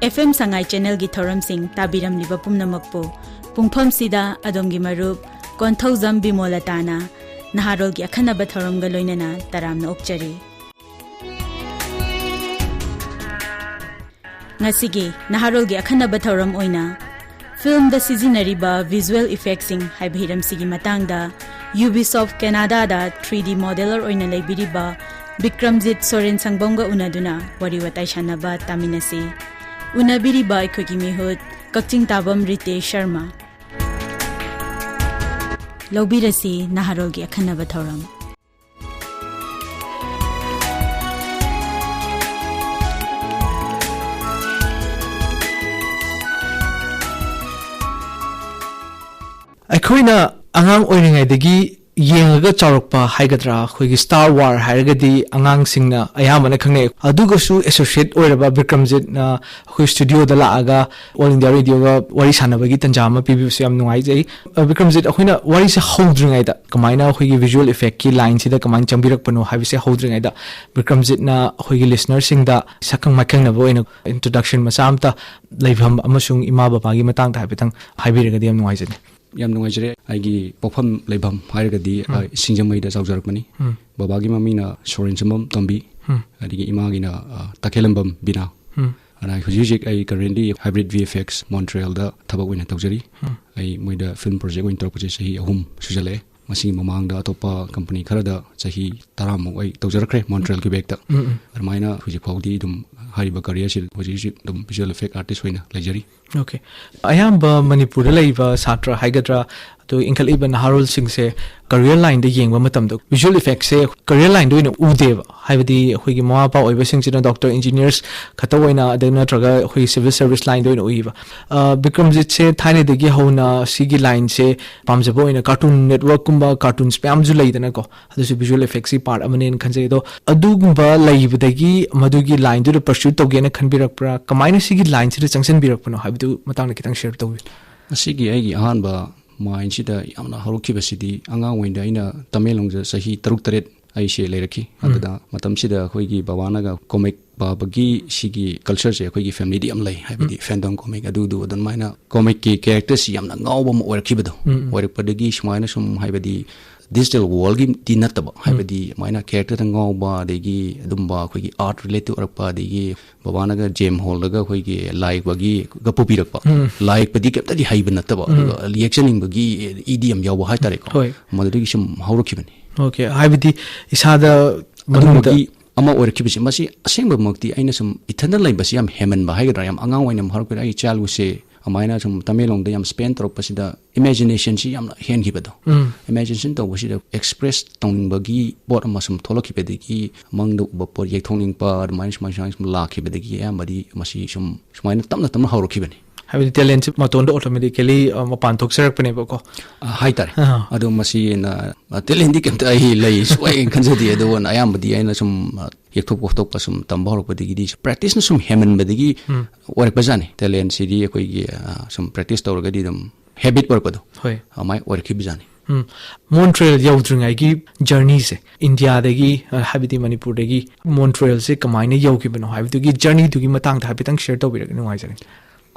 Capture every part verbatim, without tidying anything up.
F M ꯁꯉꯥꯏ ꯆꯦꯅꯦꯜꯒꯤ ꯊꯧꯔꯝꯁꯤꯡ ꯇꯥꯕꯤꯔꯝꯂꯤꯕ ꯄꯨꯝꯅꯃꯛꯄꯨ ꯄꯨꯡꯐꯝꯁꯤꯗ ꯑꯗꯣꯝꯒꯤ ꯃꯔꯨꯞ ꯀꯣꯟꯊꯧꯖꯝ ꯕꯤꯃꯣꯂꯇꯥꯅ ꯅꯍꯥꯔꯣꯜꯒꯤ ꯑꯈꯟꯅꯕ ꯊꯧꯔꯝꯒ ꯂꯣꯏꯅꯅ ꯇꯔꯥꯝꯅ ꯑꯣꯛꯆꯔꯤ꯫ ꯉꯁꯤꯒꯤ ꯅꯍꯥꯔꯣꯜꯒꯤ ꯑꯈꯟꯅꯕ ꯊꯧꯔꯝ ꯑꯣꯏꯅ ꯐꯤꯜꯝꯗ ꯁꯤꯖꯤꯟꯅꯔꯤꯕ ꯚꯤꯖꯨꯋꯦꯜ ꯏꯐꯦꯛꯁꯤꯡ ꯍꯥꯏꯕ ꯍꯤꯔꯝꯁꯤꯒꯤ ꯃꯇꯥꯡꯗ ꯌꯨꯕꯤꯁꯣꯐ ꯀꯦꯅꯥꯗꯥꯗ ꯊ꯭ꯔꯤ ꯗꯤ ꯃꯣꯗꯦꯂꯔ ꯑꯣꯏꯅ ꯂꯩꯕꯤꯔꯤꯕ ꯕꯤꯀ꯭ꯔꯝꯖꯤꯠ ꯁꯣꯔꯦꯟ ꯁꯪꯕꯝꯒ ꯎꯅꯗꯨꯅ ꯋꯥꯔꯤ ꯋꯥꯇꯥꯏ ꯁꯥꯟꯅꯕ ꯇꯥꯃꯤꯟꯅꯁꯤ꯫ ꯎꯅꯕꯤꯔꯤꯕ ꯑꯩꯈꯣꯏꯒꯤ ꯃꯤꯍꯨꯠ ꯀꯛꯆꯤꯡ ꯇꯥꯕꯝ ꯔꯤꯇꯦꯁ ꯁꯔꯃ꯫ ꯂꯧꯕꯤꯔꯁꯤ ꯅꯍꯥꯔꯣꯜꯒꯤ ꯑꯈꯟꯅꯕ ꯊꯧꯔꯝ꯫ ꯑꯩꯈꯣꯏꯅ ꯑꯉꯥꯡ ꯑꯣꯏꯔꯤꯉꯩꯗꯒꯤ ꯌꯦꯡꯉꯒ ꯆꯥꯎꯔꯛꯄ ꯍꯥꯏꯒꯗ꯭ꯔꯥ, ꯑꯩꯈꯣꯏꯒꯤ ꯁ꯭ꯇꯥꯔ ꯋꯥꯔ ꯍꯥꯏꯔꯒꯗꯤ ꯑꯉꯥꯡꯁꯤꯡꯅ ꯑꯌꯥꯝꯕꯅ ꯈꯪꯅꯩ꯫ ꯑꯗꯨꯒꯁꯨ ꯑꯦꯁꯣꯁꯤꯌꯦꯠ ꯑꯣꯏꯔꯕ ꯕꯤꯀ꯭ꯔꯝꯖꯤꯠꯅ ꯑꯩꯈꯣꯏ ꯁ꯭ꯇꯨꯗꯤꯑꯣꯗ ꯂꯥꯛꯑꯒ ꯑꯣꯜ ꯏꯟꯗꯤꯌꯥ ꯔꯦꯗꯤꯑꯣꯒ ꯋꯥꯔꯤ ꯁꯥꯟꯅꯕꯒꯤ ꯇꯥꯟꯖꯥ ꯑꯃ ꯄꯤꯕꯤꯕꯁꯦ ꯌꯥꯝ ꯅꯨꯡꯉꯥꯏꯖꯩ꯫ ꯑ, ꯕꯤꯀ꯭ꯔꯝꯖꯤꯠ, ꯑꯩꯈꯣꯏꯅ ꯋꯥꯔꯤꯁꯦ ꯍꯧꯗ꯭ꯔꯤꯉꯩꯗ ꯀꯃꯥꯏꯅ ꯑꯩꯈꯣꯏꯒꯤ ꯚꯤꯖꯨꯋꯦꯜ ꯏꯐꯦꯛꯀꯤ ꯂꯥꯏꯟꯁꯤꯗ ꯀꯃꯥꯏꯅ ꯆꯪꯕꯤꯔꯛꯄꯅꯣ ꯍꯥꯏꯕꯁꯦ ꯍꯧꯗ꯭ꯔꯤꯉꯩꯗ ꯕꯤꯀ꯭ꯔꯝꯖꯤꯠꯅ ꯑꯩꯈꯣꯏꯒꯤ ꯂꯤꯁꯅꯔꯁꯤꯡꯗ ꯁꯛꯈꯪ ꯃꯥꯏꯈꯪꯅꯕ ꯑꯣꯏꯅ ꯏꯟꯇ꯭ꯔꯣꯗꯛꯁꯟ ꯃꯆꯥ ꯑꯃꯇ ꯂꯩꯐꯝ ꯑꯃꯁꯨꯡ ꯏꯃꯥ ꯕꯕꯥꯒꯤ ꯃꯇꯥꯡꯗ ꯍꯥꯏꯐꯦꯠꯇꯪ ꯍꯥꯏꯕꯤꯔꯒꯗꯤ ꯌꯥꯝ ꯅꯨꯡꯉꯥꯏꯖꯅꯤ꯫ ꯌꯥꯝ ꯅꯨꯡꯉꯥꯏꯖꯔꯦ꯫ ꯑꯩꯒꯤ ꯄꯣꯛꯐꯝ ꯂꯩꯐꯝ ꯍꯥꯏꯔꯒꯗꯤ, ꯎꯝ꯫ ꯑ, ꯁꯤꯡꯖꯃꯩꯗ ꯆꯥꯎꯖꯔꯛꯄꯅꯤ꯫ ꯎꯝ꯫ ꯕꯕꯥꯒꯤ ꯃꯃꯤꯡꯅ ꯁꯣꯔꯦꯟ ꯁꯝꯕꯝ ꯇꯣꯝꯕꯤ, ꯎꯝ꯫ ꯑꯗꯒꯤ ꯏꯃꯥꯒꯤꯅ, ꯑ, ꯇꯈꯦꯜꯂꯝꯕꯝ ꯕꯤꯅꯥ꯫ ꯎꯝ꯫ ꯑꯗ ꯑꯩ ꯍꯧꯖꯤꯛ ꯍꯧꯖꯤꯛ ꯑꯩ currently Hybrid V F X Montrealꯗ ꯊꯕꯛ ꯑꯣꯏꯅ ꯇꯧꯖꯔꯤ꯫ ꯎꯝ꯫ ꯑꯩ ꯃꯣꯏꯗ ꯐꯤꯜꯝ ꯄ꯭ꯔꯣꯖꯦꯛ ꯑꯣꯏꯅ ꯇꯧꯔꯛꯄꯁꯦ ꯆꯍꯤ ꯑꯍꯨꯝ ꯁꯨꯖꯜꯂꯛꯑꯦ꯫ ꯃꯁꯤꯒꯤ ꯃꯃꯥꯡꯗ ꯑꯇꯣꯞꯄ ꯀꯝꯄꯅꯤ ꯈꯔꯗ ꯆꯍꯤ ꯇꯔꯥꯃꯨꯛ ꯑꯩ ꯇꯧꯖꯔꯛꯈ꯭ꯔꯦ ꯃꯣꯟꯇ꯭ꯔꯦꯜ ꯎꯝ꯫ ꯀ꯭ꯌꯨꯕꯦꯛꯇ꯫ ꯎꯝ, ꯎꯝ꯫ ꯑꯗꯨꯃꯥꯏꯅ ꯍꯧꯖꯤꯛ ꯐꯥꯎꯗꯤ ꯑꯗꯨꯝ ꯍꯥꯏꯔꯤꯕ ꯀꯔꯤꯌꯔꯁꯤ ꯍꯧꯖꯤꯛ ꯍꯧꯖꯤꯛ ꯑꯗꯨꯝ ꯚꯤꯖꯨꯋꯦꯜ ꯏꯐꯦꯛ ꯑꯥꯔꯇꯤꯁ ꯑꯣꯏꯅ ꯂꯩꯖꯔꯤ꯫ ꯑꯣꯀꯦ꯫ ꯑꯌꯥꯝꯕ ꯃꯅꯤꯄꯨꯔꯗ ꯂꯩꯕ ꯁꯥꯇ꯭ꯔ ꯍꯥꯏꯒꯗ꯭ꯔꯥ, ꯑꯗꯨ ꯏꯟꯈꯠꯂꯛꯏꯕ ꯅꯍꯥꯔꯣꯜꯁꯤꯡꯁꯦ ꯀꯔꯤꯌꯔ ꯂꯥꯏꯟꯗ ꯌꯦꯡꯕ ꯃꯇꯝꯗ ꯚꯤꯖꯨꯋꯦꯜ ꯏꯐꯦꯛꯁꯦ ꯀꯔꯤꯌꯔ ꯂꯥꯏꯟꯗ ꯑꯣꯏꯅ ꯎꯗꯦꯕ꯫ ꯍꯥꯏꯕꯗꯤ ꯑꯩꯈꯣꯏꯒꯤ ꯃꯃꯥ ꯃꯄꯥ ꯑꯣꯏꯕꯁꯤꯡꯁꯤꯅ ꯗꯣꯛꯇꯔ, ꯏꯟꯖꯤꯅꯤꯌꯔꯁ ꯈꯛꯇ ꯑꯣꯏꯅ, ꯑꯗꯩ ꯅꯠꯇ꯭ꯔꯒ ꯑꯩꯈꯣꯏꯒꯤ ꯁꯤꯚꯤꯜ ꯁꯔꯚꯤꯁ ꯂꯥꯏꯟꯗ ꯑꯣꯏꯅ ꯎꯏꯕ꯫ ꯑ, ꯕꯤꯀ꯭ꯔꯝꯖꯤꯠꯁꯦ ꯊꯥꯏꯅꯗꯒꯤ ꯍꯧꯅ ꯁꯤꯒꯤ ꯂꯥꯏꯟꯁꯦ ꯄꯥꯝꯖꯕ ꯑꯣꯏꯅ ꯀꯥꯔꯇꯨꯟ ꯅꯦꯠꯋꯔꯛꯀꯨꯝꯕ ꯀꯥꯔꯇꯨꯟꯁ ꯃꯌꯥꯝꯁꯨ ꯂꯩꯗꯅꯀꯣ, ꯑꯗꯨꯁꯨ ꯚꯤꯖꯨꯋꯦꯜ ꯏꯐꯦꯛꯁꯀꯤ ꯄꯥꯔꯠ ꯑꯃꯅꯦꯅ ꯈꯟꯖꯩ꯫ ꯑꯗꯣ ꯑꯗꯨꯒꯨꯝꯕ ꯂꯩꯕꯗꯒꯤ ꯃꯗꯨꯒꯤ ꯂꯥꯏꯟꯗꯨꯗ ꯄꯔꯁ꯭ꯌꯨ ꯇꯧꯒꯦꯅ ꯈꯟꯕꯤꯔꯛꯄ꯭ꯔꯥ? ꯀꯃꯥꯏꯅ ꯁꯤꯒꯤ ꯂꯥꯏꯟꯁꯤꯗ ꯆꯪꯁꯤꯟꯕꯤꯔꯛꯄꯅꯣ ꯍꯥꯏꯕꯗꯨ ꯃꯇꯥꯡꯗ ꯈꯤꯇꯪ ꯁꯤꯌꯔ ꯇꯧꯕꯤꯌꯨ꯫ ꯃꯁꯤꯒꯤ ꯑꯩꯒꯤ ꯑꯍꯥꯟꯕ ꯃꯥꯏꯟꯁꯤꯗ ꯌꯥꯝꯅ ꯍꯧꯔꯛꯈꯤꯕꯁꯤꯗꯤ ꯑꯉꯥꯡ ꯑꯣꯏꯅ ꯑꯩꯅ ꯇꯃꯦꯡꯂꯣꯡꯗ ꯆꯍꯤ ꯇꯔꯨꯛ ꯇꯔꯦꯠ ꯑꯩꯁꯦ ꯂꯩꯔꯛꯈꯤ꯫ ꯑꯗꯨꯗ ꯃꯇꯝꯁꯤꯗ ꯑꯩꯈꯣꯏꯒꯤ ꯕꯕꯥꯅꯒ comic ꯄꯥꯕꯒꯤ ꯁꯤꯒꯤ culture ꯁꯦ ꯑꯩꯈꯣꯏꯒꯤ family ꯗ ꯌꯥꯝ ꯂꯩ, ꯍꯥꯏꯕꯗꯤ fandom comic ꯑꯗꯨꯗꯨ ꯑꯗꯨꯃꯥꯏꯅ comic ꯀꯤ character ꯁꯤ ꯌꯥꯝꯅ ꯉꯥꯎꯕ ꯑꯃ ꯑꯣꯏꯔꯛꯈꯤꯕꯗꯣ꯫ ꯑꯣꯏꯔꯛꯄꯗꯒꯤ ꯁꯨꯃꯥꯏꯅ ꯁꯨꯝ, ꯍꯥꯏꯕꯗꯤ digital world ꯒꯤꯗꯤ ꯅꯠꯇꯕ, ꯍꯥꯏꯕꯗꯤ ꯑꯗꯨꯃꯥꯏꯅ character ꯗ ꯉꯥꯎꯕ, ꯑꯗꯒꯤ ꯑꯗꯨꯝꯕ ꯑꯩꯈꯣꯏꯒꯤ art related ꯑꯣꯏꯔꯛꯄ, ꯑꯗꯒꯤ ꯕꯕꯥꯅꯒ ꯖꯦꯝ ꯍꯣꯜꯗꯒ ꯑꯩꯈꯣꯏꯒꯤ ꯂꯥꯏ ꯌꯦꯛꯄꯒꯤꯒ ꯄꯨꯕꯤꯔꯛꯄ꯫ ꯂꯥꯏ ꯌꯦꯛꯄꯗꯤ ꯀꯩꯝꯇꯗꯤ ꯍꯩꯕ ꯅꯠꯇꯕ, ꯑꯗꯨꯒ ꯌꯦꯛꯆꯅꯤꯡꯕꯒꯤ ꯏꯗꯤ ꯌꯥꯝ ꯌꯥꯎꯕ ꯍꯥꯏꯇꯥꯔꯦꯀꯣ꯫ ꯍꯣꯏ꯫ ꯃꯗꯨꯗꯒꯤ ꯁꯨꯝ ꯍꯧꯔꯛꯈꯤꯕꯅꯤ꯫ Okay, ꯍꯥꯏꯕꯗꯤ ꯏꯁꯥꯗ ꯃꯅꯨꯡꯗ ꯑꯗꯨꯝꯕꯒꯤ ꯑꯃ ꯑꯣꯏꯔꯛꯈꯤꯕꯁꯦ, ꯃꯁꯤ ꯑꯁꯦꯡꯕꯃꯛꯇꯤ ꯑꯩꯅ ꯁꯨꯝ ꯏꯊꯟꯗ ꯂꯩꯕꯁꯤ ꯌꯥꯝ ꯍꯦꯟꯃꯟꯕ ꯍꯥꯏꯒꯗ꯭ꯔꯥ, ꯌꯥꯝ ꯑꯉꯥꯡ ꯑꯣꯏꯅ ꯍꯧꯔꯛꯄꯗ ꯑꯩ childhood ꯁꯦ ꯑꯗꯨꯃꯥꯏꯅ ꯁꯨꯝ ꯇꯃꯦꯡꯂꯣꯡꯗ ꯌꯥꯝ spend ꯇꯧꯔꯛꯄꯁꯤꯗ imagination ꯁꯤ ꯌꯥꯝꯅ ꯍꯦꯟꯈꯤꯕꯗꯣ꯫ Imagination ꯇꯧꯕꯁꯤꯗ express ꯇꯧꯅꯤꯡꯕꯒꯤ ꯄꯣꯠ ꯑꯃ ꯁꯨꯝ ꯊꯣꯛꯂꯛꯈꯤꯕꯗꯒꯤ, ꯃꯪꯗ ꯎꯕ ꯄꯣꯠ ꯌꯦꯛꯊꯣꯛꯅꯤꯡꯕ, ꯑꯗꯨꯃꯥꯏꯅ ꯁꯨꯃꯥꯏꯅ ꯁꯨꯃꯥꯏꯅ ꯁꯨꯝ ꯂꯥꯛꯈꯤꯕꯗꯒꯤ ꯑꯌꯥꯝꯕꯗꯤ ꯃꯁꯤ ꯁꯨꯝ ꯁꯨꯃꯥꯏꯅ ꯇꯞꯅ ꯇꯞꯅ ꯍꯧꯔꯛꯈꯤꯕꯅꯤ꯫ ꯍꯥꯏꯕꯗꯤ talent ꯁꯤ ꯃꯇꯣꯟꯗ automatically, ꯑ, ꯃꯄꯥꯟ ꯊꯣꯛꯆꯔꯛꯄꯅꯦꯕꯀꯣ꯫ ꯑ, ꯍꯥꯏꯇꯥꯔꯦ꯫ ꯑꯥ꯫ ꯑꯗꯣ ꯃꯁꯤꯅ, ꯑ, talent ꯗꯤ ꯀꯩꯝꯇ ꯑꯩ ꯂꯩ ꯁꯨꯡꯈꯟ ꯈꯟꯖꯗꯦ꯫ ꯑꯗꯨꯒ ꯑꯌꯥꯝꯕꯗꯤ ꯑꯩꯅ ꯁꯨꯝ, ꯑ, ꯌꯦꯛꯊꯣꯛꯄ ꯈꯣꯠꯇꯣꯛꯄ ꯁꯨꯝ ꯇꯝꯕ ꯍꯧꯔꯛꯄꯗꯒꯤꯗꯤ practice ꯅ ꯁꯨꯝ ꯍꯦꯟꯃꯟꯕꯗꯒꯤ ꯑꯣꯏꯔꯛꯄꯖꯥꯠꯅꯤ꯫ Talent ꯁꯤꯗꯤ ꯑꯩꯈꯣꯏꯒꯤ, ꯑ, ꯁꯨꯝ practice ꯇꯧꯔꯒꯗꯤ ꯑꯗꯨꯝ habit ꯑꯣꯏꯔꯛꯄꯗꯣ꯫ ꯍꯣꯏ꯫ ꯑꯗꯨꯃꯥꯏꯅ ꯑꯣꯏꯔꯛꯈꯤꯕꯖꯥꯠꯅꯤ꯫ ꯎꯝ꯫ ꯃꯣꯟꯇ꯭ꯔꯤꯌꯦꯜ ꯌꯧꯗ꯭ꯔꯤꯉꯩꯒꯤ journey ꯁꯦ, ꯏꯟꯗꯤꯌꯥꯗꯒꯤ, ꯑ, ꯍꯥꯏꯕꯗꯤ ꯃꯅꯤꯄꯨꯔꯗꯒꯤ ꯃꯣꯟꯇ꯭ꯔꯤꯌꯦꯜꯁꯦ ꯀꯃꯥꯏꯅ ꯌꯧꯈꯤꯕꯅꯣ ꯍꯥꯏꯕꯗꯨꯒꯤ journey ꯗꯨꯒꯤ ꯃꯇꯥꯡꯗ ꯍꯥꯏꯐꯦꯠꯇꯪ share ꯇꯧꯕꯤꯔꯒꯗꯤ ꯅꯨꯡꯉꯥꯏꯖꯒꯅꯤ꯫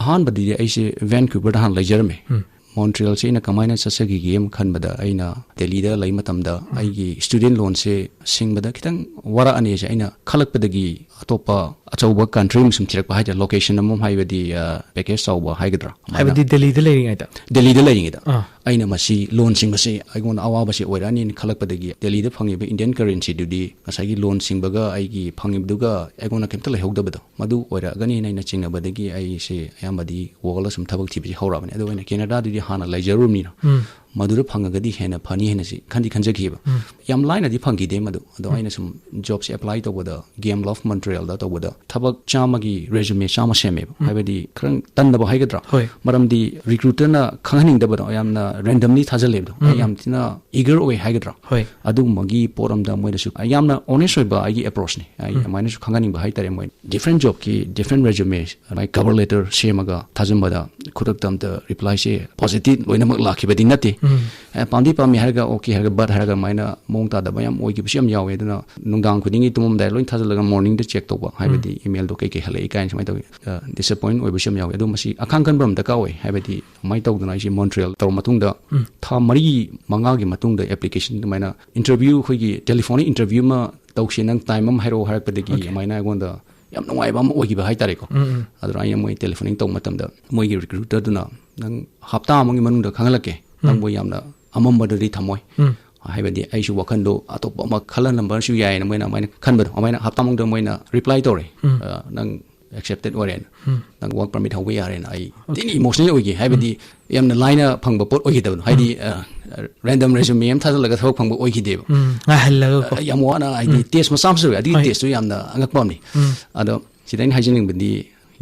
ꯑꯍꯥꯟꯕꯗꯗꯤ ꯑꯩꯁꯦ Vancouver ꯗ ꯍꯥꯟꯅ ꯂꯩꯖꯔꯝꯃꯦ꯫ ꯎꯝ꯫ ꯃꯣꯟꯇ꯭ꯔꯤꯌꯦꯜꯁꯦ ꯑꯩꯅ ꯀꯃꯥꯏꯅ ꯆꯠꯆꯈꯤꯒꯦ ꯑꯃ ꯈꯟꯕꯗ, ꯑꯩꯅ ꯗꯦꯜꯂꯤꯗ ꯂꯩ ꯃꯇꯝꯗ ꯑꯩꯒꯤ student loan ꯁꯦ ꯁꯤꯡꯕꯗ ꯈꯤꯇꯪ ꯋꯥꯔꯛꯑꯅꯤꯁꯦ ꯑꯩꯅ ꯈꯜꯂꯛꯄꯗꯒꯤ, ꯑꯇꯣꯞꯄ ꯑꯆꯧꯕ country ꯑꯃ ꯁꯨꯝ ꯊꯤꯔꯛꯄ ꯍꯥꯏꯇꯥꯔꯦ, location ꯑꯃ, ꯍꯥꯏꯕꯗꯤ, ꯑ, package ꯆꯥꯎꯕ ꯍꯥꯏꯒꯗ꯭ꯔꯥ, ꯑꯗꯨꯃꯥꯏꯅ꯫ ꯍꯥꯏꯕꯗꯤ ꯗꯦꯜꯂꯤꯗ ꯂꯩꯔꯤꯉꯩꯗ? ꯗꯦꯜꯂꯤꯗ ꯂꯩꯔꯤꯉꯩꯗ꯫ ꯑꯥ꯫ ꯑꯩꯅ ꯃꯁꯤ loan ꯁꯤꯡꯕꯁꯤ ꯑꯩꯉꯣꯟꯗ ꯑꯋꯥꯕꯁꯤ ꯑꯣꯏꯔꯛꯑꯅꯤꯅ ꯈꯜꯂꯛꯄꯗꯒꯤ, ꯗꯦꯜꯂꯤꯗ ꯐꯪꯉꯤꯕ Indian currency ꯗꯨꯗꯤ ꯉꯁꯥꯏꯒꯤ loan ꯁꯤꯡꯕꯒ ꯑꯩꯒꯤ ꯐꯪꯉꯤꯕꯗꯨꯒ ꯑꯩꯉꯣꯟꯗ ꯀꯩꯝꯇ ꯂꯩꯍꯧꯗꯕꯗꯣ, ꯃꯗꯨ ꯑꯣꯏꯔꯛꯑꯒꯅꯤꯅ ꯑꯩꯅ ꯆꯤꯡꯅꯕꯗꯒꯤ ꯑꯩꯁꯦ ꯑꯌꯥꯝꯕꯗꯤ world ꯗ ꯁꯨꯝ ꯊꯕꯛ ꯊꯤꯕꯁꯤ ꯍꯧꯔꯛꯑꯕꯅꯤ꯫ ꯑꯗꯨꯒ ꯑꯩꯅ ꯀꯦꯅꯦꯗꯥꯗꯨꯗꯤ ꯍꯥꯟꯅ ꯂꯩꯖꯔꯨꯕꯅꯤꯅ, ꯎꯝ꯫ ꯃꯗꯨꯗ ꯐꯪꯉꯒꯗꯤ ꯍꯦꯟꯅ ꯐꯅꯤ ꯍꯥꯏꯅ ꯁꯤ ꯈꯟꯗꯤ ꯈꯟꯖꯈꯤꯑꯕ꯫ ꯎꯝ꯫ ꯌꯥꯝ ꯂꯥꯏꯅꯗꯤ ꯐꯪꯈꯤꯗꯦ ꯃꯗꯨ꯫ ꯑꯗꯣ ꯎꯝ꯫ ꯑꯩꯅ ꯁꯨꯝ job ꯁꯦ apply ꯇꯧꯕꯗ, Game Loft Montreal ꯗ ꯇꯧꯕꯗ, ꯊꯕꯛ ꯆꯥꯝꯃꯒꯤ resume ꯆꯥꯝꯃ ꯁꯦꯝꯃꯦꯕ꯫ ꯎꯝ꯫ ꯍꯥꯏꯕꯗꯤ ꯈꯔ ꯇꯟꯗꯕ ꯍꯥꯏꯒꯗ꯭ꯔꯥ? ꯍꯣꯏ꯫ ꯃꯔꯝꯗꯤ recruiter ꯅ ꯈꯪꯍꯟꯅꯤꯡꯗꯕꯗꯣ, ꯌꯥꯝꯅ randomly ꯊꯥꯖꯜꯂꯦꯕꯗꯣ꯫ ꯎꯝ꯫ ꯑꯩ ꯌꯥꯝ ꯊꯤꯅ eager ꯑꯣꯏ ꯍꯥꯏꯒꯗ꯭ꯔꯥ? ꯍꯣꯏ꯫ ꯑꯗꯨꯒꯨꯝꯕꯒꯤ ꯄꯣꯠ ꯑꯝꯗ ꯃꯣꯏꯗꯁꯨ ꯌꯥꯝꯅ honest ꯑꯣꯏꯕ ꯑꯩꯒꯤ approach ꯅꯤ꯫ ꯑꯩ ꯎꯝ꯫ ꯑꯗꯨꯃꯥꯏꯅꯁꯨ ꯈꯪꯍꯟꯅꯤꯡꯕ ꯍꯥꯏꯇꯥꯔꯦ꯫ ꯃꯣꯏ different job ꯀꯤ different resume, ꯃꯥꯏ cover letter ꯁꯦꯝꯃꯒ ꯊꯥꯖꯤꯟꯕꯗ ꯈꯨꯗꯛꯇ ꯑꯝꯇ reply ꯁꯦ positive ꯂꯣꯏꯅꯃꯛ ꯂꯥꯛꯈꯤꯕꯗꯤ ꯅꯠꯇꯦ꯫ ꯎꯝ꯫ ꯑꯦ, ꯄꯥꯝꯗꯤ ꯄꯥꯝꯃꯤ ꯍꯥꯏꯔꯒ, "ꯑꯣꯀꯦ" ꯍꯥꯏꯔꯒ, "ꯕꯠ" ꯍꯥꯏꯔꯒ ꯑꯗꯨꯃꯥꯏꯅ ꯃꯑꯣꯡ ꯇꯥꯗꯕ ꯌꯥꯝ ꯑꯣꯏꯈꯤꯕꯁꯨ ꯌꯥꯝ ꯌꯥꯎꯋꯦ꯫ ꯑꯗꯨꯅ ꯅꯨꯡꯗꯥꯡ ꯈꯨꯗꯤꯡꯒꯤ ꯇꯨꯝꯃꯝꯗꯥꯏ ꯂꯣꯏ ꯊꯥꯖꯤꯜꯂꯒ ꯃꯣꯔꯅꯤꯡꯗ ꯆꯦꯛ ꯇꯧꯕ, ꯍꯥꯏꯕꯗꯤ ꯏꯃꯦꯜꯗꯣ ꯀꯩ ꯀꯩ ꯍꯜꯂꯛꯏ ꯀꯥꯏꯅ ꯁꯨꯃꯥꯏꯅ ꯇꯧꯋꯤ꯫ ꯑ, ꯗꯤꯁꯑꯄꯣꯏꯟ ꯑꯣꯏꯕꯁꯨ ꯌꯥꯝ ꯌꯥꯎꯋꯦ꯫ ꯑꯗꯨ ꯃꯁꯤ ꯑꯈꯥꯡ ꯀꯟꯕ ꯑꯃ ꯗꯔꯀꯥꯔ ꯑꯣꯏ꯫ ꯍꯥꯏꯕꯗꯤ ꯑꯗꯨꯃꯥꯏꯅ ꯇꯧꯗꯅ ꯑꯩꯁꯦ ꯃꯣꯟꯇ꯭ꯔꯤꯌꯦꯜ ꯇꯧꯔ ꯃꯇꯨꯡꯗ ꯎꯝ꯫ ꯊꯥ ꯃꯔꯤ ꯃꯉꯥꯒꯤ ꯃꯇꯨꯡꯗ ꯑꯦꯄ꯭ꯂꯤꯀꯦꯁꯟ ꯑꯗꯨꯃꯥꯏꯅ ꯏꯟꯇꯔꯚ꯭ꯌꯨ, ꯑꯩꯈꯣꯏꯒꯤ ꯇꯦꯂꯤꯐꯣꯅꯤꯛ ꯏꯟꯇꯔꯚ꯭ꯌꯨ ꯑꯃ ꯇꯧꯁꯤ, ꯅꯪ ꯇꯥꯏꯝ ꯑꯃ ꯍꯥꯏꯔꯛꯑꯣ ꯍꯥꯏꯔꯛꯄꯗꯒꯤ ꯑꯣꯀꯦ꯫ ꯑꯗꯨꯃꯥꯏꯅ ꯑꯩꯉꯣꯟꯗ ꯌꯥꯝ ꯅꯨꯡꯉꯥꯏꯕ ꯑꯃ ꯑꯣꯏꯈꯤꯕ ꯍꯥꯏꯇꯥꯔꯦꯀꯣ꯫ ꯎꯝ, ꯎꯝ꯫ ꯑꯗꯨꯅ ꯑꯩꯅ ꯃꯣꯏ ꯇꯦꯂꯤꯐꯣꯅꯤꯡ ꯇꯧꯕ ꯃꯇꯝꯗ ꯃꯣꯏꯒꯤ ꯔꯤꯀ꯭ꯔꯨꯇꯔꯗꯨꯅ, "ꯅꯪ ꯍꯞꯇꯥ ꯑꯃꯒꯤ ꯃꯅꯨꯡꯗ ꯈꯪꯍꯜꯂꯛꯀꯦ, ꯎꯝ꯫ ꯅꯪꯕꯨ ꯌꯥꯝꯅ ꯑꯃꯝꯕꯗꯗꯤ ꯊꯝꯃꯣꯏ"꯫ ꯎꯝ꯫ ꯍꯥꯏꯕꯗꯤ ꯑꯩꯁꯨ ꯋꯥꯈꯟꯗꯣ ꯑꯇꯣꯞꯄ ꯑꯃ ꯈꯜꯂꯝꯕꯁꯨ ꯌꯥꯏꯅ ꯃꯣꯏꯅ ꯑꯗꯨꯃꯥꯏꯅ ꯈꯟꯕꯗꯣ, ꯑꯗꯨꯃꯥꯏꯅ ꯍꯞꯇꯥ ꯃꯅꯨꯡꯗ ꯃꯣꯏꯅ ꯔꯤꯄ꯭ꯂꯥꯏ ꯇꯧꯔꯦ꯫ ꯎꯝ꯫ ꯑ, "ꯅꯪ ꯑꯦꯛꯁꯦꯞꯇꯦꯠ ꯑꯣꯏꯔꯦꯅ꯫ ꯎꯝ꯫ ꯅꯪ ꯋꯥꯔꯛ ꯄꯔꯃꯤꯠ ꯍꯧꯕ ꯌꯥꯔꯦꯅ"꯫ ꯑꯩ ꯑꯣꯀꯦ꯫ ꯊꯤꯅ ꯏꯃꯣꯁꯅꯦꯜ ꯑꯣꯏꯈꯤ꯫ ꯍꯥꯏꯕꯗꯤ ꯎꯝ꯫ ꯌꯥꯝꯅ ꯂꯥꯏꯅ ꯐꯪꯕ ꯄꯣꯠ ꯑꯣꯏꯈꯤꯗꯕꯗꯣ꯫ ꯍꯥꯏꯗꯤ, ꯎꯝ꯫ ꯑ, ꯔꯦꯟꯗꯝ ꯔꯦꯖꯨꯃꯦ ꯑꯃ ꯊꯥꯖꯤꯜꯂꯒ ꯊꯕꯛ ꯐꯪꯕ ꯑꯣꯏꯈꯤꯗꯦꯕ꯫ ꯎꯝ꯫ ꯉꯥꯏꯍꯜꯂꯒꯀꯣ꯫ ꯑ, ꯌꯥꯝ ꯋꯥꯅ, ꯍꯥꯏꯗꯤ, ꯎꯝ꯫ ꯇꯦꯁ ꯃꯆꯥ ꯑꯃꯁꯨ ꯂꯩ꯫ ꯑꯗꯨꯒꯤ ꯍꯣꯏ꯫ ꯇꯦꯁꯇꯨ ꯌꯥꯝꯅ ꯑꯉꯛꯄ ꯑꯃꯅꯤ꯫ ꯎꯝ꯫ ꯑꯗꯣ ꯁꯤꯗ ꯑꯩꯅ ꯍꯥꯏꯖꯅꯤꯡꯕꯗꯤ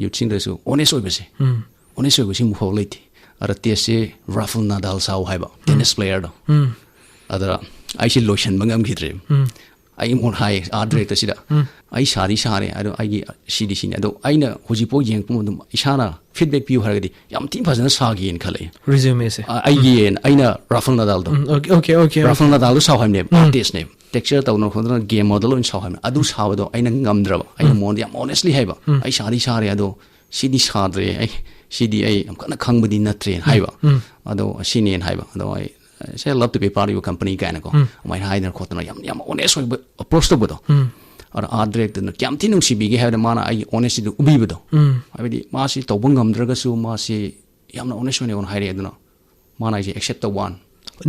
ꯌꯨꯠꯁꯤꯡꯗꯁꯨ ꯑꯣꯅꯦꯁ ꯑꯣꯏꯕꯁꯦ꯫ ꯎꯝ꯫ ꯑꯣꯅꯦꯁ ꯑꯣꯏꯕꯁꯤ ꯑꯃꯨꯛ ꯐꯥꯎ ꯂꯩꯇꯦ꯫ ꯑꯗ ꯇꯦꯁꯁꯦ ꯔꯥꯐꯦꯜ ꯅꯗꯥꯜ ꯁꯥꯎ ꯍꯥꯏꯕ ꯎꯝ꯫ ꯇꯦꯅꯤꯁ ꯄ꯭ꯂꯦꯌꯔꯗꯣ꯫ ꯎꯝ꯫ ꯑꯗ ꯑꯩꯁꯦ ꯂꯣꯏꯁꯤꯟꯕ ꯉꯝꯈꯤꯗ꯭ꯔꯦꯕ꯫ ꯎꯝ꯫ ꯑꯩ ꯑꯃꯨꯛ ꯍꯥꯏ ꯑꯥꯔꯠ ꯗꯥꯏꯔꯦꯛꯇꯔꯁꯤꯗ, ꯎꯝ꯫ "ꯑꯩ ꯁꯥꯗꯤ ꯁꯥꯔꯦ, ꯑꯗꯣ ꯑꯩꯒꯤ ꯁꯤꯗꯤ ꯁꯤꯅꯤ"꯫ ꯑꯗꯣ ꯑꯩꯅ ꯍꯧꯖꯤꯛꯐꯥꯎ ꯌꯦꯡꯉꯛꯄ ꯃꯇꯝꯗ ꯏꯁꯥꯅ ꯐꯤꯗꯕꯦꯛ ꯄꯤꯌꯨ ꯍꯥꯏꯔꯒꯗꯤ ꯌꯥꯝ ꯊꯤꯅ ꯐꯖꯅ ꯁꯥꯈꯤꯌꯦꯅ ꯈꯜꯂꯦ꯫ ꯔꯤꯖ꯭ꯌꯨꯃꯦꯁꯦ꯫ ꯑ, ꯑꯩꯒꯤ ꯎꯝ꯫ ꯑꯩꯅ ꯔꯥꯐꯦꯜ ꯅꯗꯥꯜꯗꯣ꯫ ꯎꯝ, okay, okay, okay, Rafael okay. ꯅꯗꯥꯜꯗꯣ ꯁꯥꯎ ꯍꯥꯏꯕꯅꯦꯕ, ꯎꯝ꯫ ꯑꯥꯔꯇꯤꯁꯅꯦꯕ꯫ ꯇꯦꯛꯆꯔ ꯇꯧꯗꯅ ꯈꯣꯠꯇꯅ ꯒꯦꯝ ꯃꯣꯗꯦꯜ ꯑꯣꯏꯅ ꯁꯥꯎ ꯍꯥꯏꯕꯅꯦ꯫ ꯑꯗꯨ ꯎꯝ꯫ ꯁꯥꯕꯗꯣ ꯑꯩꯅ ꯉꯝꯗ꯭ꯔꯕ꯫ ꯑꯩꯅ ꯎꯝ꯫ ꯃꯉꯣꯟꯗ ꯌꯥꯝ ꯑꯣꯅꯦꯁꯂꯤ ꯍꯥꯏꯕ, ꯎꯝ꯫ "ꯑꯩ ꯁꯥꯗꯤ ꯁꯥꯔꯦ, ꯑꯗꯣ ꯁꯤꯗꯤ ꯁꯥꯗ꯭ꯔꯦ, ꯑꯩ ꯁꯤꯗꯤ ꯑꯩ ꯌꯥꯝ ꯀꯟꯅ ꯈꯪꯕꯗꯤ ꯅꯠꯇ꯭ꯔꯦꯅ" ꯎꯝ꯫ ꯍꯥꯏꯕ꯫ ꯎꯝ꯫ ꯑꯗꯣ ꯁꯤꯅꯦꯅ ꯍꯥꯏꯕ꯫ ꯑꯗꯣ ꯑꯩ, "Say, I love to be part of your company" ꯀꯥꯏꯅꯀꯣ꯫ ꯎꯝ꯫ ꯑꯗꯨꯃꯥꯏꯅ ꯍꯥꯏꯗꯅ ꯈꯣꯠꯇꯅ ꯌꯥꯝ, ꯌꯥꯝ ꯑꯣꯅꯦꯁ ꯑꯣꯏꯕ ꯑꯦꯄ꯭ꯔꯣꯆ ꯇꯧꯕꯗꯣ꯫ ꯎꯝ꯫ ꯑꯗ ꯑꯥꯔꯠ ꯗꯥꯏꯔꯦꯛꯇꯔꯅ ꯀꯌꯥꯝ ꯊꯤꯅ ꯅꯨꯡꯁꯤꯕꯤꯒꯦ ꯍꯥꯏꯕꯗ ꯃꯥꯅ ꯑꯩꯒꯤ ꯑꯣꯅꯦꯁꯇꯤꯗꯨ ꯎꯕꯤꯕꯗꯣ꯫ ꯎꯝ꯫ ꯍꯥꯏꯕꯗꯤ ꯃꯥꯁꯤ ꯇꯧꯕ ꯉꯝꯗ꯭ꯔꯒꯁꯨ ꯃꯥꯁꯤ ꯌꯥꯝꯅ ꯑꯣꯅꯦꯁ ꯑꯣꯏꯅ ꯑꯩꯉꯣꯟꯗ ꯍꯥꯏꯔꯛꯑꯦ꯫ ꯑꯗꯨꯅ ꯃꯥꯅ ꯑꯩꯁꯦ ꯑꯦꯛꯁꯦꯞ ꯇꯧꯕ ꯋꯥꯅꯤ꯫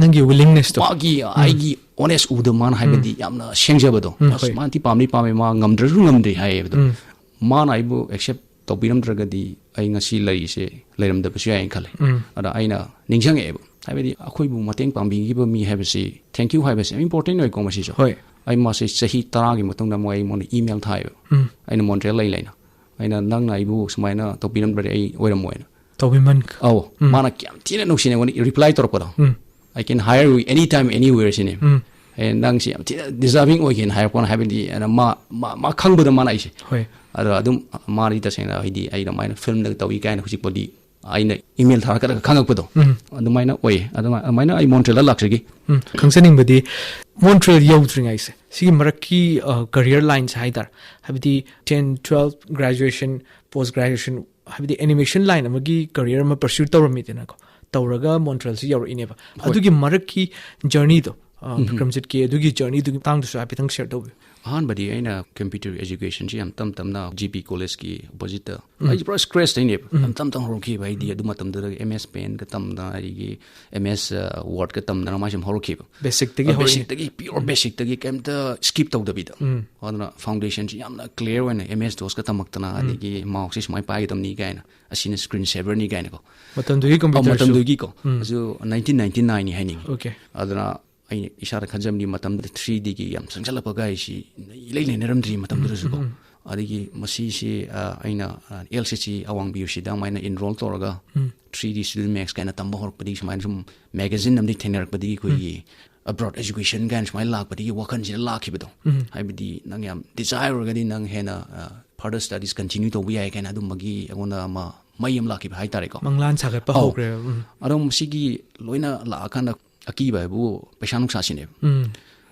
ꯅꯪꯒꯤ ꯋꯤꯂꯤꯡꯅꯦꯁꯇꯣ꯫ ꯃꯥꯒꯤ, ꯎꯝ꯫ ꯑꯩꯒꯤ ꯑꯣꯅꯦꯁ ꯎꯕꯗ ꯃꯥꯅ ꯍꯥꯏꯕꯗꯤ ꯎꯝ꯫ ꯌꯥꯝꯅ ꯁꯦꯡꯖꯕꯗꯣ꯫ ꯎꯝ, ꯑꯁ, ꯍꯣꯏ꯫ ꯃꯥꯅꯗꯤ ꯄꯥꯝꯗꯤ ꯄꯥꯝꯃꯦ, ꯃꯥ ꯉꯝꯗ꯭ꯔꯁꯨ ꯉꯝꯗ꯭ꯔꯤ ꯍꯥꯏꯌꯦꯕꯗꯣ꯫ ꯎꯝ꯫ ꯃꯥꯅ ꯑꯩꯕꯨ ꯑꯦꯛꯁꯦꯞ ꯇꯧꯕꯤꯔꯝꯗ꯭ꯔꯒꯗꯤ ꯑꯩ ꯉꯁꯤ ꯂꯩꯔꯤꯁꯦ ꯂꯩꯔꯝꯗꯕꯁꯨ ꯌꯥꯏꯅ ꯈꯜꯂꯦ꯫ ꯎꯝ꯫ ꯑꯗ ꯑꯩꯅ ꯅꯤꯡꯁꯤꯡꯉꯛꯑꯦꯕ꯫ ꯍꯥꯏꯕꯗꯤ ꯑꯩꯈꯣꯏꯕꯨ ꯃꯇꯦꯡ ꯄꯥꯡꯕꯤꯈꯤꯕ ꯃꯤ ꯍꯥꯏꯕꯁꯤ, ꯊꯦꯡꯀ꯭ꯌꯨ ꯍꯥꯏꯕꯁꯤ ꯌꯥꯝ ꯏꯝꯄꯣꯔꯇꯦꯟ ꯑꯣꯏꯀꯣ ꯃꯁꯤꯁꯨ꯫ ꯍꯣꯏ꯫ ꯑꯩ ꯃꯥꯁꯦ ꯆꯍꯤ ꯇꯔꯥꯒꯤ ꯃꯇꯨꯡꯗ ꯑꯃꯨꯛ ꯑꯩꯉꯣꯟꯗ ꯏꯃꯦꯜ ꯊꯥꯏꯑꯕ꯫ ꯎꯝ꯫ ꯑꯩꯅ ꯃꯣꯟꯇ꯭ꯔꯤꯌꯦꯜ ꯂꯩ ꯂꯩꯅ꯫ ꯑꯩꯅ, "ꯅꯪꯅ ꯑꯩꯕꯨ ꯁꯨꯃꯥꯏꯅ ꯇꯧꯕꯤꯔꯝꯗ꯭ꯔꯗꯤ ꯑꯩ ꯑꯣꯏꯔꯝꯃꯣꯏꯅ"꯫ ꯇꯧꯕꯤꯃꯟ-, ꯑꯧ, ꯎꯝ꯫ ꯃꯥꯅ ꯀꯌꯥꯝ ꯊꯤꯅ ꯅꯨꯡꯁꯤꯅ ꯑꯩꯉꯣꯟꯗ ꯔꯤꯄ꯭ꯂꯥꯏ ꯇꯧꯔꯛꯄꯗꯣ꯫ ꯎꯝ꯫ "I can hire you anytime, anywhere" ꯁꯤꯅꯦ꯫ ꯎꯝ꯫ "ꯑꯦ, ꯅꯪꯁꯤ ꯌꯥꯝ ꯊꯤꯅ ꯗꯤꯖꯥꯔꯚꯤꯡ ꯑꯣꯏꯒꯦꯅ" ꯍꯥꯏꯔꯛꯄꯅ, ꯍꯥꯏꯕꯗꯤ ꯑꯩꯅ ꯃꯥ, ꯃꯥ, ꯃꯥ ꯈꯪꯕꯗꯣ ꯃꯥꯅ ꯑꯩꯁꯦ꯫ ꯍꯣꯏ꯫ ꯑꯗꯣ ꯑꯗꯨꯝ ꯃꯥꯗꯤ ꯇꯁꯦꯡꯅ ꯍꯥꯏꯗꯤ ꯑꯩ ꯑꯗꯨꯃꯥꯏꯅ ꯐꯤꯂꯝꯗꯒ ꯇꯧꯏ ꯀꯥꯏꯅ ꯍꯧꯖꯤꯛꯄꯨꯗꯤ ꯑꯩꯅ ꯏꯃꯦꯜ ꯊꯥꯔꯛꯀꯗ꯭ꯔꯥ ꯈꯪꯉꯛꯄꯗꯣ꯫ ꯎꯝ꯫ ꯑꯗꯨꯃꯥꯏꯅ ꯑꯣꯏꯌꯦ꯫ ꯑꯗꯨꯃꯥꯏ-, ꯑꯗꯨꯃꯥꯏꯅ ꯑꯩ ꯃꯣꯟꯇ꯭ꯔꯦꯜꯗ ꯂꯥꯛꯆꯈꯤ꯫ ꯎꯝ, ꯈꯪꯖꯅꯤꯡꯕꯗꯤ, ꯃꯣꯟꯇ꯭ꯔꯦꯜ ꯌꯧꯗ꯭ꯔꯤꯉꯩꯁꯦ, ꯁꯤꯒꯤ ꯃꯔꯛꯀꯤ, ꯑ, ꯀꯔꯤꯌꯔ ꯂꯥꯏꯟꯁꯦ ꯍꯥꯏꯇꯥꯔꯦ, ꯍꯥꯏꯕꯗꯤ ten, twelve, graduation, post graduation, ꯍꯥꯏꯕꯗꯤ ꯑꯦꯅꯤꯃꯦꯁꯟ ꯂꯥꯏꯟ ꯑꯃꯒꯤ ꯀꯔꯤꯌꯔ ꯑꯃ ꯄꯔꯁ꯭ꯌꯨ ꯇꯧꯔꯝꯃꯤꯗꯅꯀꯣ, ꯇꯧꯔꯒ ꯃꯣꯟꯇ꯭ꯔꯦꯜꯁꯤ ꯌꯧꯔꯛꯏꯅꯦꯕ꯫ ꯍꯣꯏ꯫ ꯑꯗꯨꯒꯤ ꯃꯔꯛꯀꯤ ꯖꯔꯅꯤꯗꯣ, ꯑ, ꯎꯝ꯫ ꯕꯤꯀ꯭ꯔꯝꯖꯤꯠꯀꯤ ꯑꯗꯨꯒꯤ ꯖꯔꯅꯤꯗꯨꯒꯤ ꯃꯇꯥꯡꯗꯁꯨ ꯍꯥꯏꯐꯦꯠꯇꯪ ꯁꯤꯌꯔ ꯇꯧꯕꯤꯌꯨ꯫ ꯑꯍꯥꯟꯕꯗꯤ ꯑꯩꯅ ꯀꯝꯄ꯭ꯌꯨꯇꯔ ꯑꯦꯖꯨꯀꯦꯁꯟꯁꯤ ꯌꯥꯝ ꯇꯞ ꯇꯞꯅ ꯖꯤ ꯄꯤ ꯀꯣꯂꯦꯖꯀꯤ ꯑꯣꯄꯣꯖꯤꯠꯇ, ꯎꯝ꯫ ꯑꯩ ꯄꯨꯔꯥ ꯁ꯭ꯀ꯭ꯔꯦꯆꯇꯩꯅꯦꯕ꯫ ꯎꯝ꯫ ꯌꯥꯝ ꯇꯞ ꯇꯞꯅ ꯍꯧꯔꯛꯈꯤꯕ꯫ ꯑꯩꯗꯤ ꯑꯗꯨ ꯃꯇꯝꯗꯨꯗ ꯑꯦꯝ ꯑꯦꯁ ꯄꯦꯟꯠꯀ ꯇꯝꯗꯅ, ꯑꯩꯒꯤ ꯑꯦꯝ ꯑꯦꯁ ꯋꯥꯔꯗꯀ ꯇꯝꯗꯅ ꯃꯥꯏ ꯁꯨꯝ ꯍꯧꯔꯛꯈꯤꯕ꯫ ꯕꯦꯁꯤꯛꯇꯒꯤ ꯍꯧꯔꯛꯏꯅꯦ꯫ ꯕꯦꯁꯤꯛꯇꯒꯤ, ꯄꯤꯌꯣꯔ ꯕꯦꯁꯤꯛꯇꯒꯤ ꯀꯩꯝꯇ ꯁ꯭ꯀꯤꯞ ꯇꯧꯗꯕꯤꯗ꯫ ꯎꯝ꯫ ꯑꯗꯨꯅ ꯐꯥꯎꯟꯗꯦꯁꯟꯁꯤ ꯌꯥꯝꯅ ꯀ꯭ꯂꯤꯌꯥꯔ ꯑꯣꯏꯅ ꯑꯦꯝ ꯑꯦꯁ ꯗꯣꯁꯀ ꯇꯝꯃꯛꯇꯅ, ꯎꯝ꯫ ꯑꯗꯒꯤ ꯃꯥꯎꯁꯁꯤ ꯁꯨꯃꯥꯏꯅ ꯄꯥꯏꯒꯗꯕꯅꯤ ꯀꯥꯏꯅ, ꯑꯁꯤꯅ ꯁ꯭ꯀ꯭ꯔꯤꯟ ꯁꯦꯚꯔꯅꯤ ꯀꯥꯏꯅꯀꯣ꯫ ꯃꯇꯝꯗꯨꯒꯤ ꯑꯧ, ꯀꯝꯄ꯭ꯌꯨꯇꯔꯁꯨ꯫ ꯃꯇꯝꯗꯨꯒꯤꯀꯣ꯫ ꯎꯝ꯫ ꯑꯗꯨ ꯅꯥꯏꯟꯇꯤꯟ ꯅꯥꯏꯟꯇꯤ ꯅꯥꯏꯟꯅꯤ ꯍꯥꯏꯅꯤꯡꯉꯤ꯫ ꯑꯣꯀꯦ꯫ ꯑꯗꯨꯅ ꯑꯩꯅ ꯏꯁꯥꯗ ꯈꯟꯖꯕꯗꯤ ꯃꯇꯝꯗꯨꯗ ꯊ꯭ꯔꯤ ꯗꯤꯒꯤ ꯌꯥꯝ ꯆꯪꯁꯤꯜꯂꯛꯄ ꯀꯥꯏꯁꯤ ꯏꯂꯩ ꯂꯩꯅꯔꯝꯗ꯭ꯔꯤ ꯃꯇꯝꯗꯨꯗꯁꯨꯀꯣ꯫ ꯎꯝ, ꯎꯝ꯫ ꯑꯗꯒꯤ ꯃꯁꯤꯁꯤ, ꯑ, ꯑꯩꯅ, ꯑ, ꯑꯦꯜ ꯁꯤ ꯁꯤ ꯑꯋꯥꯡ ꯕꯤ ꯌꯨ ꯁꯤꯗ ꯑꯗꯨꯃꯥꯏꯅ ꯏꯟꯔꯣꯜ ꯇꯧꯔꯒ ꯎꯝ꯫ ꯊ꯭ꯔꯤ ꯗꯤ ꯁ꯭ꯇꯨꯗꯦꯟꯠ ꯃꯦꯛꯁ ꯀꯥꯏꯅ ꯇꯝꯕ ꯍꯧꯔꯛꯄꯗꯒꯤ ꯁꯨꯃꯥꯏꯅ ꯁꯨꯝ ꯃꯦꯒꯥꯖꯤꯟ ꯑꯃꯗꯤ ꯊꯦꯡꯅꯔꯛꯄꯗꯒꯤ ꯑꯩꯈꯣꯏꯒꯤ ꯑꯕ꯭ꯔꯣꯗ ꯑꯦꯖꯨꯀꯦꯁꯟ ꯀꯥꯏꯅ ꯁꯨꯃꯥꯏꯅ ꯂꯥꯛꯄꯗꯒꯤ ꯋꯥꯈꯜꯁꯤꯗ ꯂꯥꯛꯈꯤꯕꯗꯣ꯫ ꯎꯝ꯫ ꯍꯥꯏꯕꯗꯤ ꯅꯪ ꯌꯥꯝ ꯗꯤꯖꯥꯏꯔ ꯑꯣꯏꯔꯒꯗꯤ ꯅꯪ ꯍꯦꯟꯅ, ꯑ, further studies continue ꯇꯧꯕ ꯌꯥꯏ ꯀꯥꯏꯅ ꯑꯗꯨꯝꯕꯒꯤ ꯑꯩꯉꯣꯟꯗ ꯑꯃ ꯃꯩ ꯑꯃ ꯂꯥꯛꯈꯤꯕ ꯍꯥꯏꯇꯥꯔꯦꯀꯣ꯫ ꯃꯪꯂꯥꯟ ꯁꯥꯒꯠꯄ ꯑꯧ꯫ ꯍꯧꯈ꯭ꯔꯦꯕ꯫ ꯎꯝ꯫ ꯑꯗꯣ ꯃꯁꯤꯒꯤ ꯂꯣꯏꯅ ꯂꯥꯛꯑꯀꯥꯟꯗ ꯑꯀꯤꯕ ꯍꯥꯏꯕꯨ ꯄꯩꯁꯥ ꯅꯨꯡꯁꯥꯁꯤꯅꯦꯕ꯫ ꯎꯝ꯫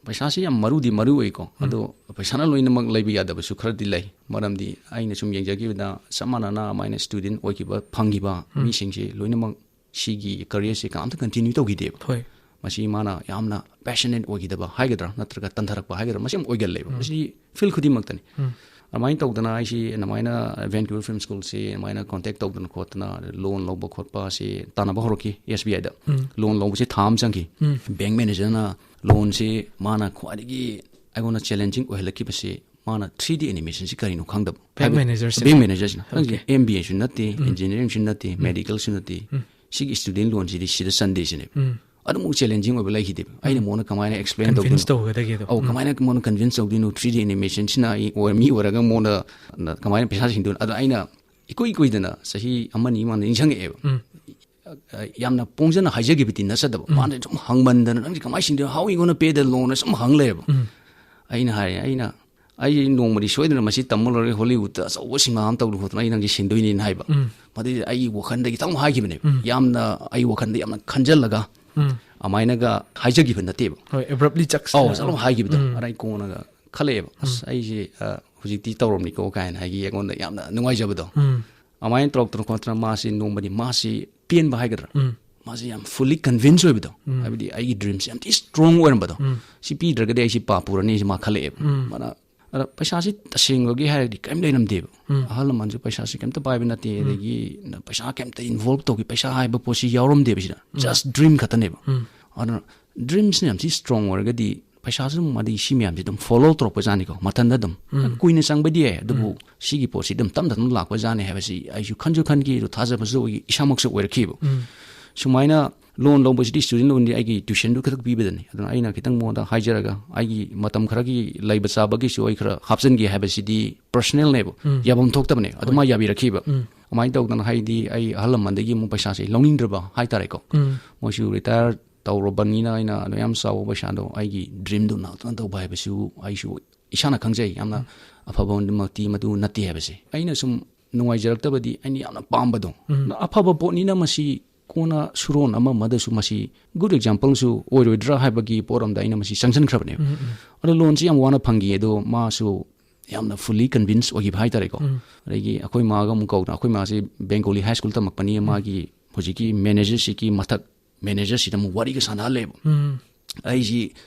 ꯄꯩꯁꯥꯁꯤ ꯌꯥꯝ ꯃꯔꯨꯗꯤ ꯃꯔꯨ ꯑꯣꯏꯀꯣ꯫ ꯎꯝ꯫ ꯑꯗꯣ ꯄꯩꯁꯥꯅ ꯂꯣꯏꯅꯃꯛ ꯂꯩꯕ ꯌꯥꯗꯕꯁꯨ ꯈꯔꯗꯤ ꯂꯩ꯫ ꯃꯔꯝꯗꯤ ꯑꯩꯅ ꯁꯨꯝ ꯌꯦꯡꯖꯈꯤꯕꯗ ꯆꯞ ꯃꯥꯟꯅꯅ ꯑꯗꯨꯃꯥꯏꯅ ꯁ꯭ꯇꯨꯗꯦꯟꯠ ꯑꯣꯏꯈꯤꯕ ꯐꯪꯈꯤꯕ ꯎꯝ꯫ ꯃꯤꯁꯤꯡꯁꯤ ꯂꯣꯏꯅꯃꯛ ꯁꯤꯒꯤ ꯀꯔꯤꯌꯔꯁꯦ ꯀꯅꯥꯝꯇ ꯀꯟꯇꯤꯅ꯭ꯌꯨ ꯇꯧꯈꯤꯗꯦꯕ꯫ ꯍꯣꯏ꯫ ꯃꯁꯤ ꯃꯥꯅ ꯌꯥꯝꯅ ꯄꯦꯁꯅꯦꯠ ꯑꯣꯏꯈꯤꯗꯕ ꯍꯥꯏꯒꯗ꯭ꯔꯥ ꯅꯠꯇ꯭ꯔꯒ ꯇꯟꯊꯔꯛꯄ ꯍꯥꯏꯒꯗ꯭ꯔꯥ, ꯃꯁꯤ ꯌꯥꯝ ꯑꯣꯏꯒꯜꯂꯦꯕ꯫ ꯎꯝ꯫ ꯃꯁꯤ ꯐꯤꯜ ꯈꯨꯗꯤꯡꯃꯛꯇꯅꯤ꯫ ꯎꯝ꯫ ꯑꯗꯨꯃꯥꯏꯅ ꯇꯧꯗꯅ ꯑꯩꯁꯤ ꯑꯗꯨꯃꯥꯏꯅ ꯚꯦꯟꯀ꯭ꯌꯨꯋꯔ ꯐꯤꯜꯝ ꯁ꯭ꯀꯨꯜꯁꯤ ꯑꯗꯨꯃꯥꯏꯅ ꯀꯣꯟꯇꯦꯛ ꯇꯧꯗꯅ ꯈꯣꯠꯇꯅ ꯂꯣꯟ ꯂꯧꯕ ꯈꯣꯠꯄ ꯑꯁꯤ ꯇꯥꯟꯅꯕ ꯍꯧꯔꯛꯈꯤ ꯑꯦꯁ ꯕꯤ ꯑꯥꯏꯗ꯫ ꯎꯝ꯫ ꯂꯣꯟ ꯂꯧꯕꯁꯦ ꯊꯥ ꯑꯃ ꯆꯪꯈꯤ꯫ ꯎꯝ꯫ ꯕꯦꯡꯛ ꯃꯦꯅꯦꯖꯔꯅ ꯂꯣꯟꯁꯤ ꯃꯥꯅ ꯈ꯭ꯋꯥꯏꯗꯒꯤ ꯑꯩꯉꯣꯟꯗ ꯆꯦꯂꯦꯟꯖꯤꯡ ꯑꯣꯏꯍꯜꯂꯛꯈꯤꯕꯁꯤ ꯃꯥꯅ ꯊ꯭ꯔꯤ ꯗꯤ ꯑꯦꯅꯤꯃꯦꯁꯟꯁꯤ ꯀꯔꯤꯅꯣ ꯈꯪꯗꯕ꯫ ꯕꯦꯡꯛ ꯃꯦꯅꯦꯖꯔꯁꯦ꯫ ꯕꯦꯡꯛ ꯃꯦꯅꯦꯖꯔꯁꯤꯅ꯫ ꯑꯣꯀꯦ꯫ ꯑꯦꯝ ꯕꯤ ꯑꯦꯁꯨ ꯅꯠꯇꯦ, ꯎꯝ꯫ ꯏꯟꯖꯤꯅꯤꯌꯥꯔꯤꯡꯁꯨ ꯅꯠꯇꯦ, ꯎꯝ꯫ ꯃꯦꯗꯤꯀꯦꯜꯁꯨ ꯅꯠꯇꯦ꯫ ꯎꯝ꯫ ꯁꯤꯒꯤ ꯁ꯭ꯇꯨꯗꯦꯟꯠ ꯂꯣꯟꯁꯤꯗꯤ ꯁꯤꯗ ꯆꯟꯗꯦ ꯁꯤꯅꯦꯕ꯫ ꯎꯝ꯫ ꯑꯗꯨꯃꯨꯛ ꯆꯦꯂꯦꯟꯖꯤꯡ ꯑꯣꯏꯕ ꯂꯩꯈꯤꯗꯦꯕ꯫ ꯑꯩꯅ ꯃꯉꯣꯟꯗ ꯀꯃꯥꯏꯅ ꯑꯦꯛꯁꯄ꯭ꯂꯦꯟ ꯀꯟꯚꯤꯟꯁ ꯇꯧꯗꯣꯏꯅꯣ? ꯇꯧꯒꯗꯒꯦꯗꯣ꯫ ꯑꯧ, ꯎꯝ꯫ ꯀꯃꯥꯏꯅ ꯃꯉꯣꯟꯗ ꯀꯟꯚꯤꯟꯁ ꯇꯧꯗꯣꯏꯅꯣ? ꯊ꯭ꯔꯤ ꯗꯤ ꯑꯦꯅꯤꯃꯦꯁꯟꯁꯤꯅ ꯑꯩ ꯑꯣꯏ-, ꯃꯤ ꯑꯣꯏꯔꯒ ꯃꯉꯣꯟꯗ ꯀꯃꯥꯏꯅ ꯄꯩꯁꯥ ꯁꯤꯡꯗꯣꯏꯅꯣ? ꯑꯗꯣ ꯑꯩꯅ ꯏꯀꯨꯏ ꯀꯨꯏꯗꯅ ꯆꯍꯤ ꯑꯃꯅꯤ ꯃꯃꯥꯡꯗ ꯅꯤꯡꯁꯤꯡꯉꯛꯑꯦꯕ꯫ ꯎꯝ꯫ ꯑ, ꯌꯥꯝꯅ ꯄꯣꯡꯖꯅ ꯍꯥꯏꯖꯈꯤꯕꯗꯤ ꯅꯠꯆꯗꯕ꯫ ꯎꯝ꯫ ꯃꯥꯅ ꯁꯨꯝ ꯍꯪꯃꯟꯗꯅ, "ꯅꯪꯁꯦ ꯀꯃꯥꯏꯅ ꯁꯤꯡꯗꯣꯏꯅꯣ? How you gonna pay the loan?" ꯁꯨꯝ ꯍꯪ ꯂꯩꯌꯦꯕ꯫ ꯎꯝ꯫ ꯑꯩꯅ ꯍꯥꯏꯔꯦ, ꯑꯩꯅ ꯑꯩ ꯅꯣꯡꯃꯗꯤ ꯁꯣꯏꯗꯅ ꯃꯁꯤ ꯇꯝꯕ ꯂꯣꯏꯔꯒ ꯍꯣꯂꯤꯋꯨꯗꯇ ꯑꯆꯧꯕ ꯁꯤꯃꯥ ꯑꯃ ꯇꯧꯗꯅ ꯈꯣꯠꯇꯅ ꯑꯩ ꯅꯪꯁꯦ ꯁꯤꯟꯗꯣꯏꯅꯤꯅ ꯍꯥꯏꯕ꯫ ꯎꯝ꯫ ꯃꯗꯨꯗꯤ ꯑꯩꯒꯤ ꯋꯥꯈꯜꯗꯒꯤ ꯇꯧ ꯍꯥꯏꯈꯤꯕꯅꯦꯕ꯫ ꯎꯝ꯫ ꯌꯥꯝꯅ ꯑꯩ ꯋꯥꯈꯜꯗ ꯌꯥꯝꯅ ꯈꯟꯖꯜꯂꯒ ꯎꯝ꯫ ꯑꯗꯨꯃꯥꯏꯅꯒ ꯍꯥꯏꯖꯈꯤꯕ ꯅꯠꯇꯦꯕ꯫ ꯍꯣꯏ, abruptly ꯆꯠ ꯑꯧ, ꯆꯠꯂꯣ ꯍꯥꯏꯈꯤꯕꯗꯣ꯫ ꯎꯝ꯫ ꯑꯗ ꯑꯩ ꯀꯣꯟꯅꯒ ꯈꯜꯂꯛꯑꯦꯕ, "ꯑꯁ, ꯑꯩꯁꯦ, ꯑ, ꯍꯧꯖꯤꯛꯇꯤ ꯇꯧꯔꯝꯅꯤꯀꯣ" ꯀꯥꯏꯅ ꯍꯥꯏꯒꯤ ꯑꯩꯉꯣꯟꯗ ꯌꯥꯝꯅ ꯅꯨꯡꯉꯥꯏꯖꯕꯗꯣ꯫ ꯎꯝ꯫ ꯑꯗꯨꯃꯥꯏꯅ ꯇꯧꯔꯛꯇꯅ ꯈꯣꯠꯇꯅ ꯃꯥꯁꯤ ꯅꯣꯡꯃꯗꯤ ꯃꯥꯁꯤ ꯄꯦꯟꯕ ꯍꯥꯏꯒꯗ꯭ꯔꯥ, ꯎꯝ꯫ ꯃꯥꯁꯤ ꯌꯥꯝ fully convince ꯑꯣꯏꯕꯗꯣ, ꯎꯝ꯫ ꯍꯥꯏꯕꯗꯤ ꯑꯩꯒꯤ dreamꯁꯦ ꯌꯥꯝ ꯊꯤ strong ꯑꯣꯏꯔꯝꯕꯗꯣ, ꯎꯝ꯫ "ꯁꯤ ꯄꯤꯗ꯭ꯔꯒꯗꯤ ꯑꯩꯁꯤ ꯄꯥꯞ ꯄꯨꯔꯅꯤ" ꯁꯤ ꯃꯥ ꯈꯜꯂꯛꯑꯦꯕ꯫ ꯎꯝ꯫ ꯃꯥꯅ, ꯑꯗ ꯄꯩꯁꯥꯁꯤ ꯇꯁꯦꯡꯕꯒꯤ ꯍꯥꯏꯔꯗꯤ ꯀꯔꯤꯝ ꯂꯩꯔꯝꯗꯦꯕ꯫ ꯎꯝ꯫ ꯑꯍꯜ ꯂꯃꯟꯁꯨ ꯄꯩꯁꯥꯁꯤ ꯀꯔꯤꯝꯇ ꯄꯥꯏꯕ ꯅꯠꯇꯦ, ꯎꯝ꯫ ꯑꯗꯒꯤ ꯄꯩꯁꯥ ꯀꯔꯤꯝꯇ involve ꯇꯧꯈꯤ, ꯄꯩꯁꯥ ꯍꯥꯏꯕ ꯄꯣꯠꯁꯤ ꯌꯥꯎꯔꯝꯗꯦꯕ ꯁꯤꯗ꯫ ꯎꯝ꯫ Just dream ꯈꯛꯇꯅꯦꯕ꯫ ꯎꯝ꯫ ꯑꯗꯨꯅ dreamꯁꯤꯅ ꯌꯥꯝ ꯊꯤ strong ꯑꯣꯏꯔꯒꯗꯤ ꯄꯩꯁꯥꯁꯨ ꯑꯗꯨꯝ, ꯑꯗꯩ ꯁꯤ ꯃꯌꯥꯝꯁꯦ ꯑꯗꯨꯝ follow ꯇꯧꯔꯛꯄ ꯖꯥꯠꯅꯤꯀꯣ, ꯃꯊꯟꯇ ꯑꯗꯨꯝ꯫ ꯎꯝ꯫ ꯀꯨꯏꯅ ꯆꯪꯕꯗꯤ ꯌꯥꯏ, ꯑꯗꯨꯕꯨ ꯁꯤꯒꯤ ꯄꯣꯠꯁꯤ ꯑꯗꯨꯝ ꯇꯞꯅ ꯇꯞꯅ ꯂꯥꯛꯄ ꯖꯥꯠꯅꯤ ꯍꯥꯏꯕꯁꯤ ꯑꯩꯁꯨ ꯈꯟꯁꯨ ꯈꯟꯈꯤ, ꯑꯗꯨ ꯊꯥꯖꯕꯁꯨ ꯑꯣꯏꯈꯤ, ꯏꯁꯥꯃꯛꯁꯨ ꯑꯣꯏꯔꯛꯈꯤꯕ꯫ ꯎꯝ꯫ ꯁꯨꯃꯥꯏꯅ loan ꯂꯧꯕꯁꯤꯗꯤ student loanꯗꯤ ꯑꯩꯒꯤ tuitionꯗꯨ ꯈꯛꯇ ꯄꯤꯕꯗꯅꯤ꯫ ꯑꯗꯨꯅ ꯑꯩꯅ ꯈꯤꯇꯪ ꯃꯉꯣꯟꯗ ꯍꯥꯏꯖꯔꯒ ꯑꯩꯒꯤ ꯃꯇꯝ ꯈꯔꯒꯤ ꯂꯩꯕ ꯆꯥꯕꯒꯤꯁꯨ ꯑꯩ ꯈꯔ ꯍꯥꯞꯆꯤꯟꯒꯦ ꯍꯥꯏꯕꯁꯤꯗꯤ personalꯅꯦꯕ, ꯎꯝ꯫ ꯌꯥꯐꯝ ꯊꯣꯛꯇꯕꯅꯦ꯫ ꯑꯗꯨ ꯃꯥ ꯌꯥꯕꯤꯔꯛꯈꯤꯕ꯫ ꯎꯝ꯫ ꯑꯗꯨꯃꯥꯏꯅ ꯇꯧꯗꯅ, ꯍꯥꯏꯗꯤ, ꯑꯩ ꯑꯍꯜ ꯂꯃꯟꯗꯒꯤ ꯑꯃꯨꯛ ꯄꯩꯁꯥꯁꯦ ꯂꯧꯅꯤꯡꯗ꯭ꯔꯕ ꯍꯥꯏꯇꯥꯔꯦꯀꯣ꯫ ꯎꯝ꯫ ꯃꯣꯏꯁꯨ retire ꯇꯧꯔꯕꯅꯤꯅ ꯑꯩꯅ ꯑꯗꯨ ꯌꯥꯝ ꯆꯥꯎꯕ ꯄꯩꯁꯥꯗꯣ ꯑꯩꯒꯤ dreamꯗꯨ ꯅꯥꯛꯇꯅ ꯇꯧꯕ ꯍꯥꯏꯕꯁꯤꯕꯨ ꯑꯩꯁꯨ ꯏꯁꯥꯅ ꯈꯪꯖꯩ, ꯌꯥꯝꯅ ꯑꯐꯕꯃꯛꯇꯤ ꯃꯗꯨ ꯅꯠꯇꯦ ꯍꯥꯏꯕꯁꯦ꯫ ꯑꯩꯅ ꯁꯨꯝ ꯅꯨꯡꯉꯥꯏꯖꯔꯛꯇꯕꯗꯤ, ꯑꯩꯅ ꯌꯥꯝꯅ ꯄꯥꯝꯕꯗꯣ, ꯎꯝ꯫ ꯑꯐꯕ ꯄꯣꯠꯅꯤꯅ ꯃꯁꯤ ꯀꯣꯟꯅ ꯁꯨꯔꯣꯟ ꯑꯃ ꯑꯃꯗꯁꯨ ꯃꯁꯤ good exampleꯁꯨ ꯑꯣꯏꯔꯣꯏꯗ꯭ꯔꯥ ꯍꯥꯏꯕꯒꯤ ꯄꯣꯠ ꯑꯝꯗ ꯑꯩꯅ ꯃꯁꯤ ꯆꯪꯁꯤꯟꯈ꯭ꯔꯕꯅꯦꯕ꯫ ꯎꯝ, ꯎꯝ꯫ ꯑꯗꯣ loanꯁꯤ ꯌꯥꯝ ꯋꯥꯅ ꯐꯪꯈꯤ, ꯑꯗꯣ ꯃꯥꯁꯨ ꯌꯥꯝꯅ fully convince ꯑꯣꯏꯈꯤꯕ ꯍꯥꯏꯇꯥꯔꯦꯀꯣ꯫ ꯎꯝ꯫ ꯑꯗꯒꯤ ꯑꯩꯈꯣꯏ ꯃꯥꯒ ꯑꯃꯨꯛ ꯀꯧꯗꯅ, ꯑꯩꯈꯣꯏ ꯃꯥꯁꯤ Bengali high school ꯇꯝꯃꯛꯄꯅꯤ, ꯃꯥꯒꯤ ꯍꯧꯖꯤꯛꯀꯤ managerꯁꯤꯒꯤ ꯃꯊꯛ managerꯁꯤꯗ ꯑꯃꯨꯛ ꯋꯥꯔꯤꯒ ꯁꯥꯟꯅꯍꯜꯂꯦꯕ꯫ ꯎꯝ꯫ ꯑꯩꯁꯤ,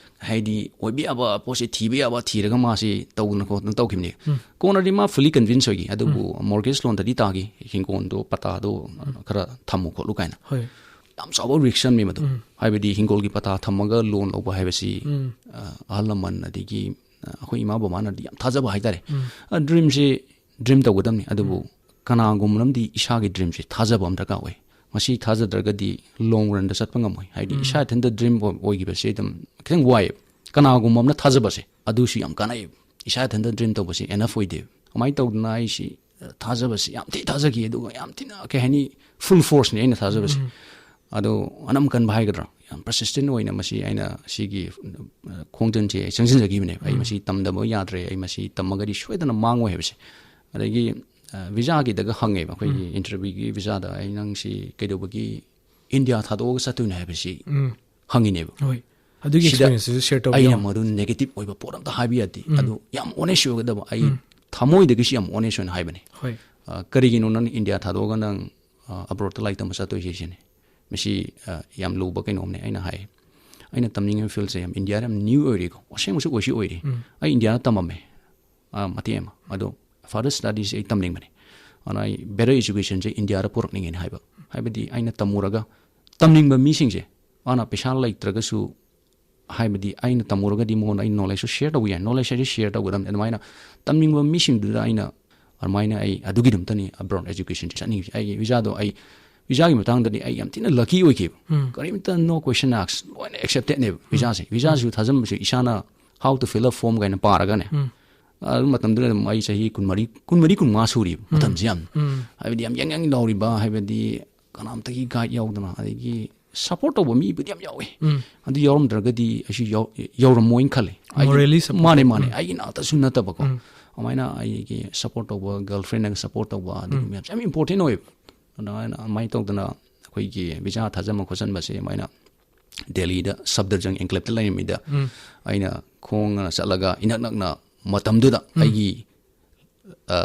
ꯍꯥꯏꯗꯤ, ꯑꯣꯏꯕ ꯌꯥꯕ ꯄꯣꯠꯁꯤ ꯊꯤꯕ ꯌꯥꯕ ꯊꯤꯔꯒ ꯃꯥꯁꯤ ꯇꯧꯗꯅ ꯈꯣꯠꯇꯅ ꯇꯧꯈꯤꯕꯅꯤ꯫ ꯎꯝ꯫ ꯀꯣꯟꯅꯗꯤ ꯃꯥ fully convince ꯑꯣꯏꯈꯤ, ꯑꯗꯨꯕꯨ mortgage loanꯗꯗꯤ ꯇꯥꯈꯤ, ꯍꯤꯡꯒꯣꯜꯗꯣ, ꯄꯇꯥꯗꯣ ꯈꯔ ꯊꯝꯃꯨ ꯈꯣꯠꯂꯨ ꯀꯥꯏꯅ꯫ ꯍꯣꯏ꯫ ꯌꯥꯝ ꯆꯥꯎꯕ risk ꯑꯃꯅꯤ ꯃꯗꯨ꯫ ꯎꯝ꯫ ꯍꯥꯏꯕꯗꯤ ꯍꯤꯡꯒꯣꯜꯒꯤ ꯄꯇꯥ ꯊꯝꯃꯒ loan ꯂꯧꯕ ꯍꯥꯏꯕꯁꯤ, ꯎꯝ꯫ ꯑ, ꯑꯍꯜ ꯂꯃꯟ ꯑꯗꯒꯤ, ꯑ, ꯑꯩꯈꯣꯏ ꯏꯃꯥ ꯕꯕꯥꯅꯗꯤ ꯌꯥꯝ ꯊꯥꯖꯕ ꯍꯥꯏꯇꯥꯔꯦ꯫ ꯎꯝ꯫ ꯑ, dreamꯁꯤ dream ꯇꯧꯒꯗꯕꯅꯤ, ꯑꯗꯨꯕꯨ ꯀꯅꯥꯒꯨꯝꯕ ꯑꯃꯗꯤ ꯏꯁꯥꯒꯤ dreamꯁꯤ ꯊꯥꯖꯕ ꯑꯃ ꯗꯔꯀꯥꯔ ꯑꯣꯏ꯫ ꯃꯁꯤ ꯊꯥꯖꯗ꯭ꯔꯒꯗꯤ long runꯗ ꯆꯠꯄ ꯉꯝꯃꯣꯏ꯫ ꯍꯥꯏꯗꯤ, ꯎꯝ꯫ ꯏꯁꯥ ꯏꯊꯟꯇ dream ꯑꯣꯏ-, ꯑꯣꯏꯈꯤꯕꯁꯦ ꯑꯗꯨꯝ ꯈꯤꯇꯪ ꯋꯥꯏꯑꯦꯕ꯫ ꯀꯅꯥꯒꯨꯝꯕ ꯑꯃꯅ ꯊꯥꯖꯕꯁꯦ, ꯑꯗꯨꯁꯨ ꯌꯥꯝ ꯀꯥꯟꯅꯩꯌꯦꯕ꯫ ꯏꯁꯥ ꯏꯊꯟꯇ dream ꯇꯧꯕꯁꯦ enough ꯑꯣꯏꯗꯦꯕ꯫ ꯀꯃꯥꯏꯅ ꯇꯧꯗꯅ ꯑꯩꯁꯤ, ꯑ, ꯊꯥꯖꯕꯁꯤ ꯌꯥꯝ ꯊꯤ ꯊꯥꯖꯈꯤ, ꯑꯗꯨꯒ ꯌꯥꯝ ꯊꯤꯅ, ꯀꯩ ꯍꯥꯏꯅꯤ, full forceꯅꯤ ꯑꯩꯅ ꯊꯥꯖꯕꯁꯦ꯫ ꯎꯝ꯫ ꯑꯗꯣ ꯑꯅꯝ ꯀꯟꯕ ꯍꯥꯏꯒꯗ꯭ꯔꯥ, ꯌꯥꯝ ꯄꯔꯁꯤꯁꯇꯦꯟ ꯑꯣꯏꯅ ꯃꯁꯤ ꯑꯩꯅ ꯁꯤꯒꯤ ꯈꯣꯡꯖꯟꯁꯦ ꯑꯩ ꯆꯪꯁꯤꯟꯖꯈꯤꯕꯅꯦꯕ꯫ ꯑꯩ ꯃꯁꯤ ꯇꯝꯗꯕ ꯌꯥꯗ꯭ꯔꯦ, ꯑꯩ ꯃꯁꯤ ꯇꯝꯃꯒꯗꯤ ꯁꯣꯏꯗꯅ ꯃꯥꯡꯉꯣꯏ ꯍꯥꯏꯕꯁꯦ꯫ ꯑꯗꯒꯤ ꯚꯤꯖꯥꯒꯤꯗꯒ ꯍꯪꯉꯦꯕ, ꯑꯩꯈꯣꯏꯒꯤ ꯏꯟꯇꯔꯚ꯭ꯌꯨꯒꯤ ꯚꯤꯖꯥꯗ, "ꯑꯩ, ꯅꯪꯁꯤ ꯀꯩꯗꯧꯕꯒꯤ ꯏꯟꯗꯤꯌꯥ ꯊꯥꯗꯣꯛꯑꯒ ꯆꯠꯇꯣꯏꯅꯣ?" ꯍꯥꯏꯕꯁꯤ ꯍꯪꯉꯤꯅꯦꯕ꯫ ꯍꯣꯏ, ꯑꯗꯨꯒꯤ ꯁꯤꯗ ꯑꯦꯛꯁꯄꯤꯔꯤꯌꯦꯟꯁꯇꯨꯁꯨ ꯁꯦꯌꯔ ꯇꯧꯕꯤꯌꯣ꯫ ꯑꯩꯅ ꯃꯗꯨ ꯅꯦꯒꯦꯇꯤꯚ ꯑꯣꯏꯕ ꯄꯣꯠ ꯑꯝꯇ ꯍꯥꯏꯕ ꯌꯥꯗꯦ꯫ ꯑꯗꯨ ꯌꯥꯝ ꯑꯣꯅꯦꯁ ꯑꯣꯏꯒꯗꯕ, ꯑꯩ ꯊꯃꯣꯏꯗꯒꯤꯁꯨ ꯌꯥꯝ ꯑꯣꯅꯦꯁ ꯑꯣꯏꯅ ꯍꯥꯏꯕꯅꯦ꯫ ꯍꯣꯏ꯫ "ꯑ, ꯀꯔꯤꯒꯤꯅꯣ ꯅꯪ ꯏꯟꯗꯤꯌꯥ ꯊꯥꯗꯣꯛꯑꯒ ꯅꯪ, ꯑ, ꯑꯕ꯭ꯔꯣꯗꯇ ꯂꯥꯏꯔꯤꯛ ꯇꯝꯕ ꯆꯠꯇꯣꯏꯁꯦ?" ꯁꯤꯅꯤ꯫ ꯃꯁꯤ, ꯑ, ꯌꯥꯝ ꯂꯨꯕ ꯀꯩꯅꯣꯝꯅꯦ ꯑꯩꯅ ꯍꯥꯏ꯫ ꯑꯩꯅ ꯇꯝꯅꯤꯡꯉꯤꯕ ꯐꯤꯜꯁꯦ ꯌꯥꯝ ꯏꯟꯗꯤꯌꯥꯗ ꯌꯥꯝ ꯅ꯭ꯌꯨ ꯑꯣꯏꯔꯤꯀꯣ, ꯑꯁꯦꯡꯕꯁꯨ ꯑꯣꯏꯁꯨ ꯑꯣꯏꯔꯤ꯫ ꯑꯩ ꯏꯟꯗꯤꯌꯥꯗ ꯇꯝꯃꯝꯃꯦ, ꯑ, ꯃꯇꯦꯛ ꯑꯃ꯫ ꯑꯗꯣ ꯐꯔꯗꯔ ꯁ꯭ꯇꯗꯤꯁ ꯑꯩ ꯇꯝꯅꯤꯡꯕꯅꯦ꯫ ꯑꯗꯨꯅ ꯑꯩ ꯕꯦꯇꯔ ꯑꯦꯖꯨꯀꯦꯁꯟꯁꯦ ꯏꯟꯗꯤꯌꯥꯗ ꯄꯨꯔꯛꯅꯤꯡꯉꯦꯅ ꯍꯥꯏꯕ꯫ ꯍꯥꯏꯕꯗꯤ ꯑꯩꯅ ꯇꯝꯃꯨꯔꯒ ꯇꯝꯅꯤꯡꯕ ꯃꯤꯁꯤꯡꯁꯦ, ꯃꯥꯅ ꯄꯩꯁꯥ ꯂꯩꯇ꯭ꯔꯒꯁꯨ, ꯍꯥꯏꯕꯗꯤ ꯑꯩꯅ ꯇꯝꯃꯨꯔꯒꯗꯤ ꯃꯉꯣꯟꯗ ꯑꯩ ꯅꯣꯂꯦꯖꯁꯨ ꯁꯦꯌꯔ ꯇꯧꯕ ꯌꯥꯏ, ꯅꯣꯂꯦꯖ ꯍꯥꯏꯁꯦ ꯁꯦꯌꯔ ꯇꯧꯒꯗꯕꯅꯤ꯫ ꯑꯗꯨꯃꯥꯏꯅ ꯇꯝꯅꯤꯡꯕ ꯃꯤꯁꯤꯡꯗꯨꯗ ꯑꯩꯅ, ꯑꯗꯨꯃꯥꯏꯅ ꯑꯩ ꯑꯗꯨꯒꯤꯗꯃꯛꯇꯅꯤ ꯑꯕ꯭ꯔꯣꯗ ꯑꯦꯖꯨꯀꯦꯁꯟꯁꯦ ꯆꯠꯅꯤꯡꯉꯤꯁꯦ꯫ ꯑꯩ ꯚꯤꯖꯥꯗꯣ, ꯑꯩ ꯚꯤꯖꯥꯒꯤ ꯃꯇꯥꯡꯗꯗꯤ ꯑꯩ ꯌꯥꯝ ꯊꯤꯅ ꯂꯛꯀꯤ ꯑꯣꯏꯈꯤꯕ꯫ ꯀꯔꯤꯝꯇ no question ask, ꯂꯣꯏꯅ ꯑꯦꯛꯁꯦꯞꯇꯦꯗꯅꯦꯕ ꯚꯤꯖꯥꯁꯦ꯫ ꯚꯤꯖꯥꯁꯨ ꯊꯥꯖꯤꯟꯕꯁꯨ ꯏꯁꯥꯅ how to fill up form ꯀꯥꯏꯅ ꯄꯥꯔꯒꯅꯦ꯫ ꯑꯗꯨ ꯃꯇꯝꯗꯨꯗ ꯑꯗꯨꯝ ꯑꯩ ꯆꯍꯤ ꯀꯨꯟꯃꯔꯤ, ꯀꯨꯟꯃꯔꯤ, ꯀꯨꯟꯃꯉꯥ ꯁꯨꯔꯤꯕ ꯃꯇꯝꯁꯦ ꯌꯥꯝ꯫ ꯍꯥꯏꯕꯗꯤ ꯌꯥꯝ ꯌꯥꯡ ꯌꯥꯡ ꯂꯥꯎꯔꯤꯕ, ꯍꯥꯏꯕꯗꯤ ꯀꯅꯥꯝꯇꯒꯤ ꯒꯥꯏꯗ ꯌꯥꯎꯗꯅ, ꯑꯗꯒꯤ ꯁꯄꯣꯔꯠ ꯇꯧꯕ ꯃꯤꯕꯨꯗꯤ ꯌꯥꯝ ꯌꯥꯎꯋꯤ꯫ ꯑꯗꯨ ꯌꯥꯎꯔꯝꯗ꯭ꯔꯒꯗꯤ ꯑꯩꯁꯨ ꯌꯥꯎ-, ꯌꯧꯔꯝꯃꯣꯏꯅ ꯈꯜꯂꯦ꯫ ꯑꯩꯒꯤ, Morally support ꯃꯥꯅꯦ, ꯇꯧꯕ꯫ ꯃꯥꯅꯦ꯫ ꯑꯩꯒꯤ ꯅꯥꯛꯇꯁꯨ ꯅꯠꯇꯕꯀꯣ꯫ ꯑꯗꯨꯃꯥꯏꯅ ꯑꯩꯒꯤ ꯁꯄꯣꯔꯠ ꯇꯧꯕ, ꯒꯔꯜ ꯐ꯭ꯔꯦꯟꯅꯒ ꯁꯄꯣꯔꯠ ꯇꯧꯕ, ꯑꯗꯨꯒꯨꯝꯕ ꯃꯌꯥꯝꯁꯦ ꯌꯥꯝ ꯏꯝꯄꯣꯔꯇꯦꯟ ꯑꯣꯏꯌꯦꯕ꯫ ꯑꯗꯨꯃꯥꯏꯅ, ꯑꯗꯨꯃꯥꯏꯅ ꯇꯧꯗꯅ ꯑꯩꯈꯣꯏꯒꯤ ꯚꯤꯖꯥ ꯊꯥꯖꯟꯕ ꯈꯣꯠꯆꯟꯕꯁꯦ ꯑꯗꯨꯃꯥꯏꯅ ꯗꯦꯜꯂꯤꯗ ꯁꯐꯗꯔꯖꯪ ꯑꯦꯟꯀ꯭ꯂꯦꯞꯇ ꯂꯩꯔꯝꯃꯤꯗ ꯑꯩꯅ ꯈꯣꯡꯅ ꯆꯠꯂꯒ ꯏꯅꯛ ꯅꯛꯅ ꯃꯇꯝꯗꯨꯗ ꯑꯩꯒꯤ, ꯑ,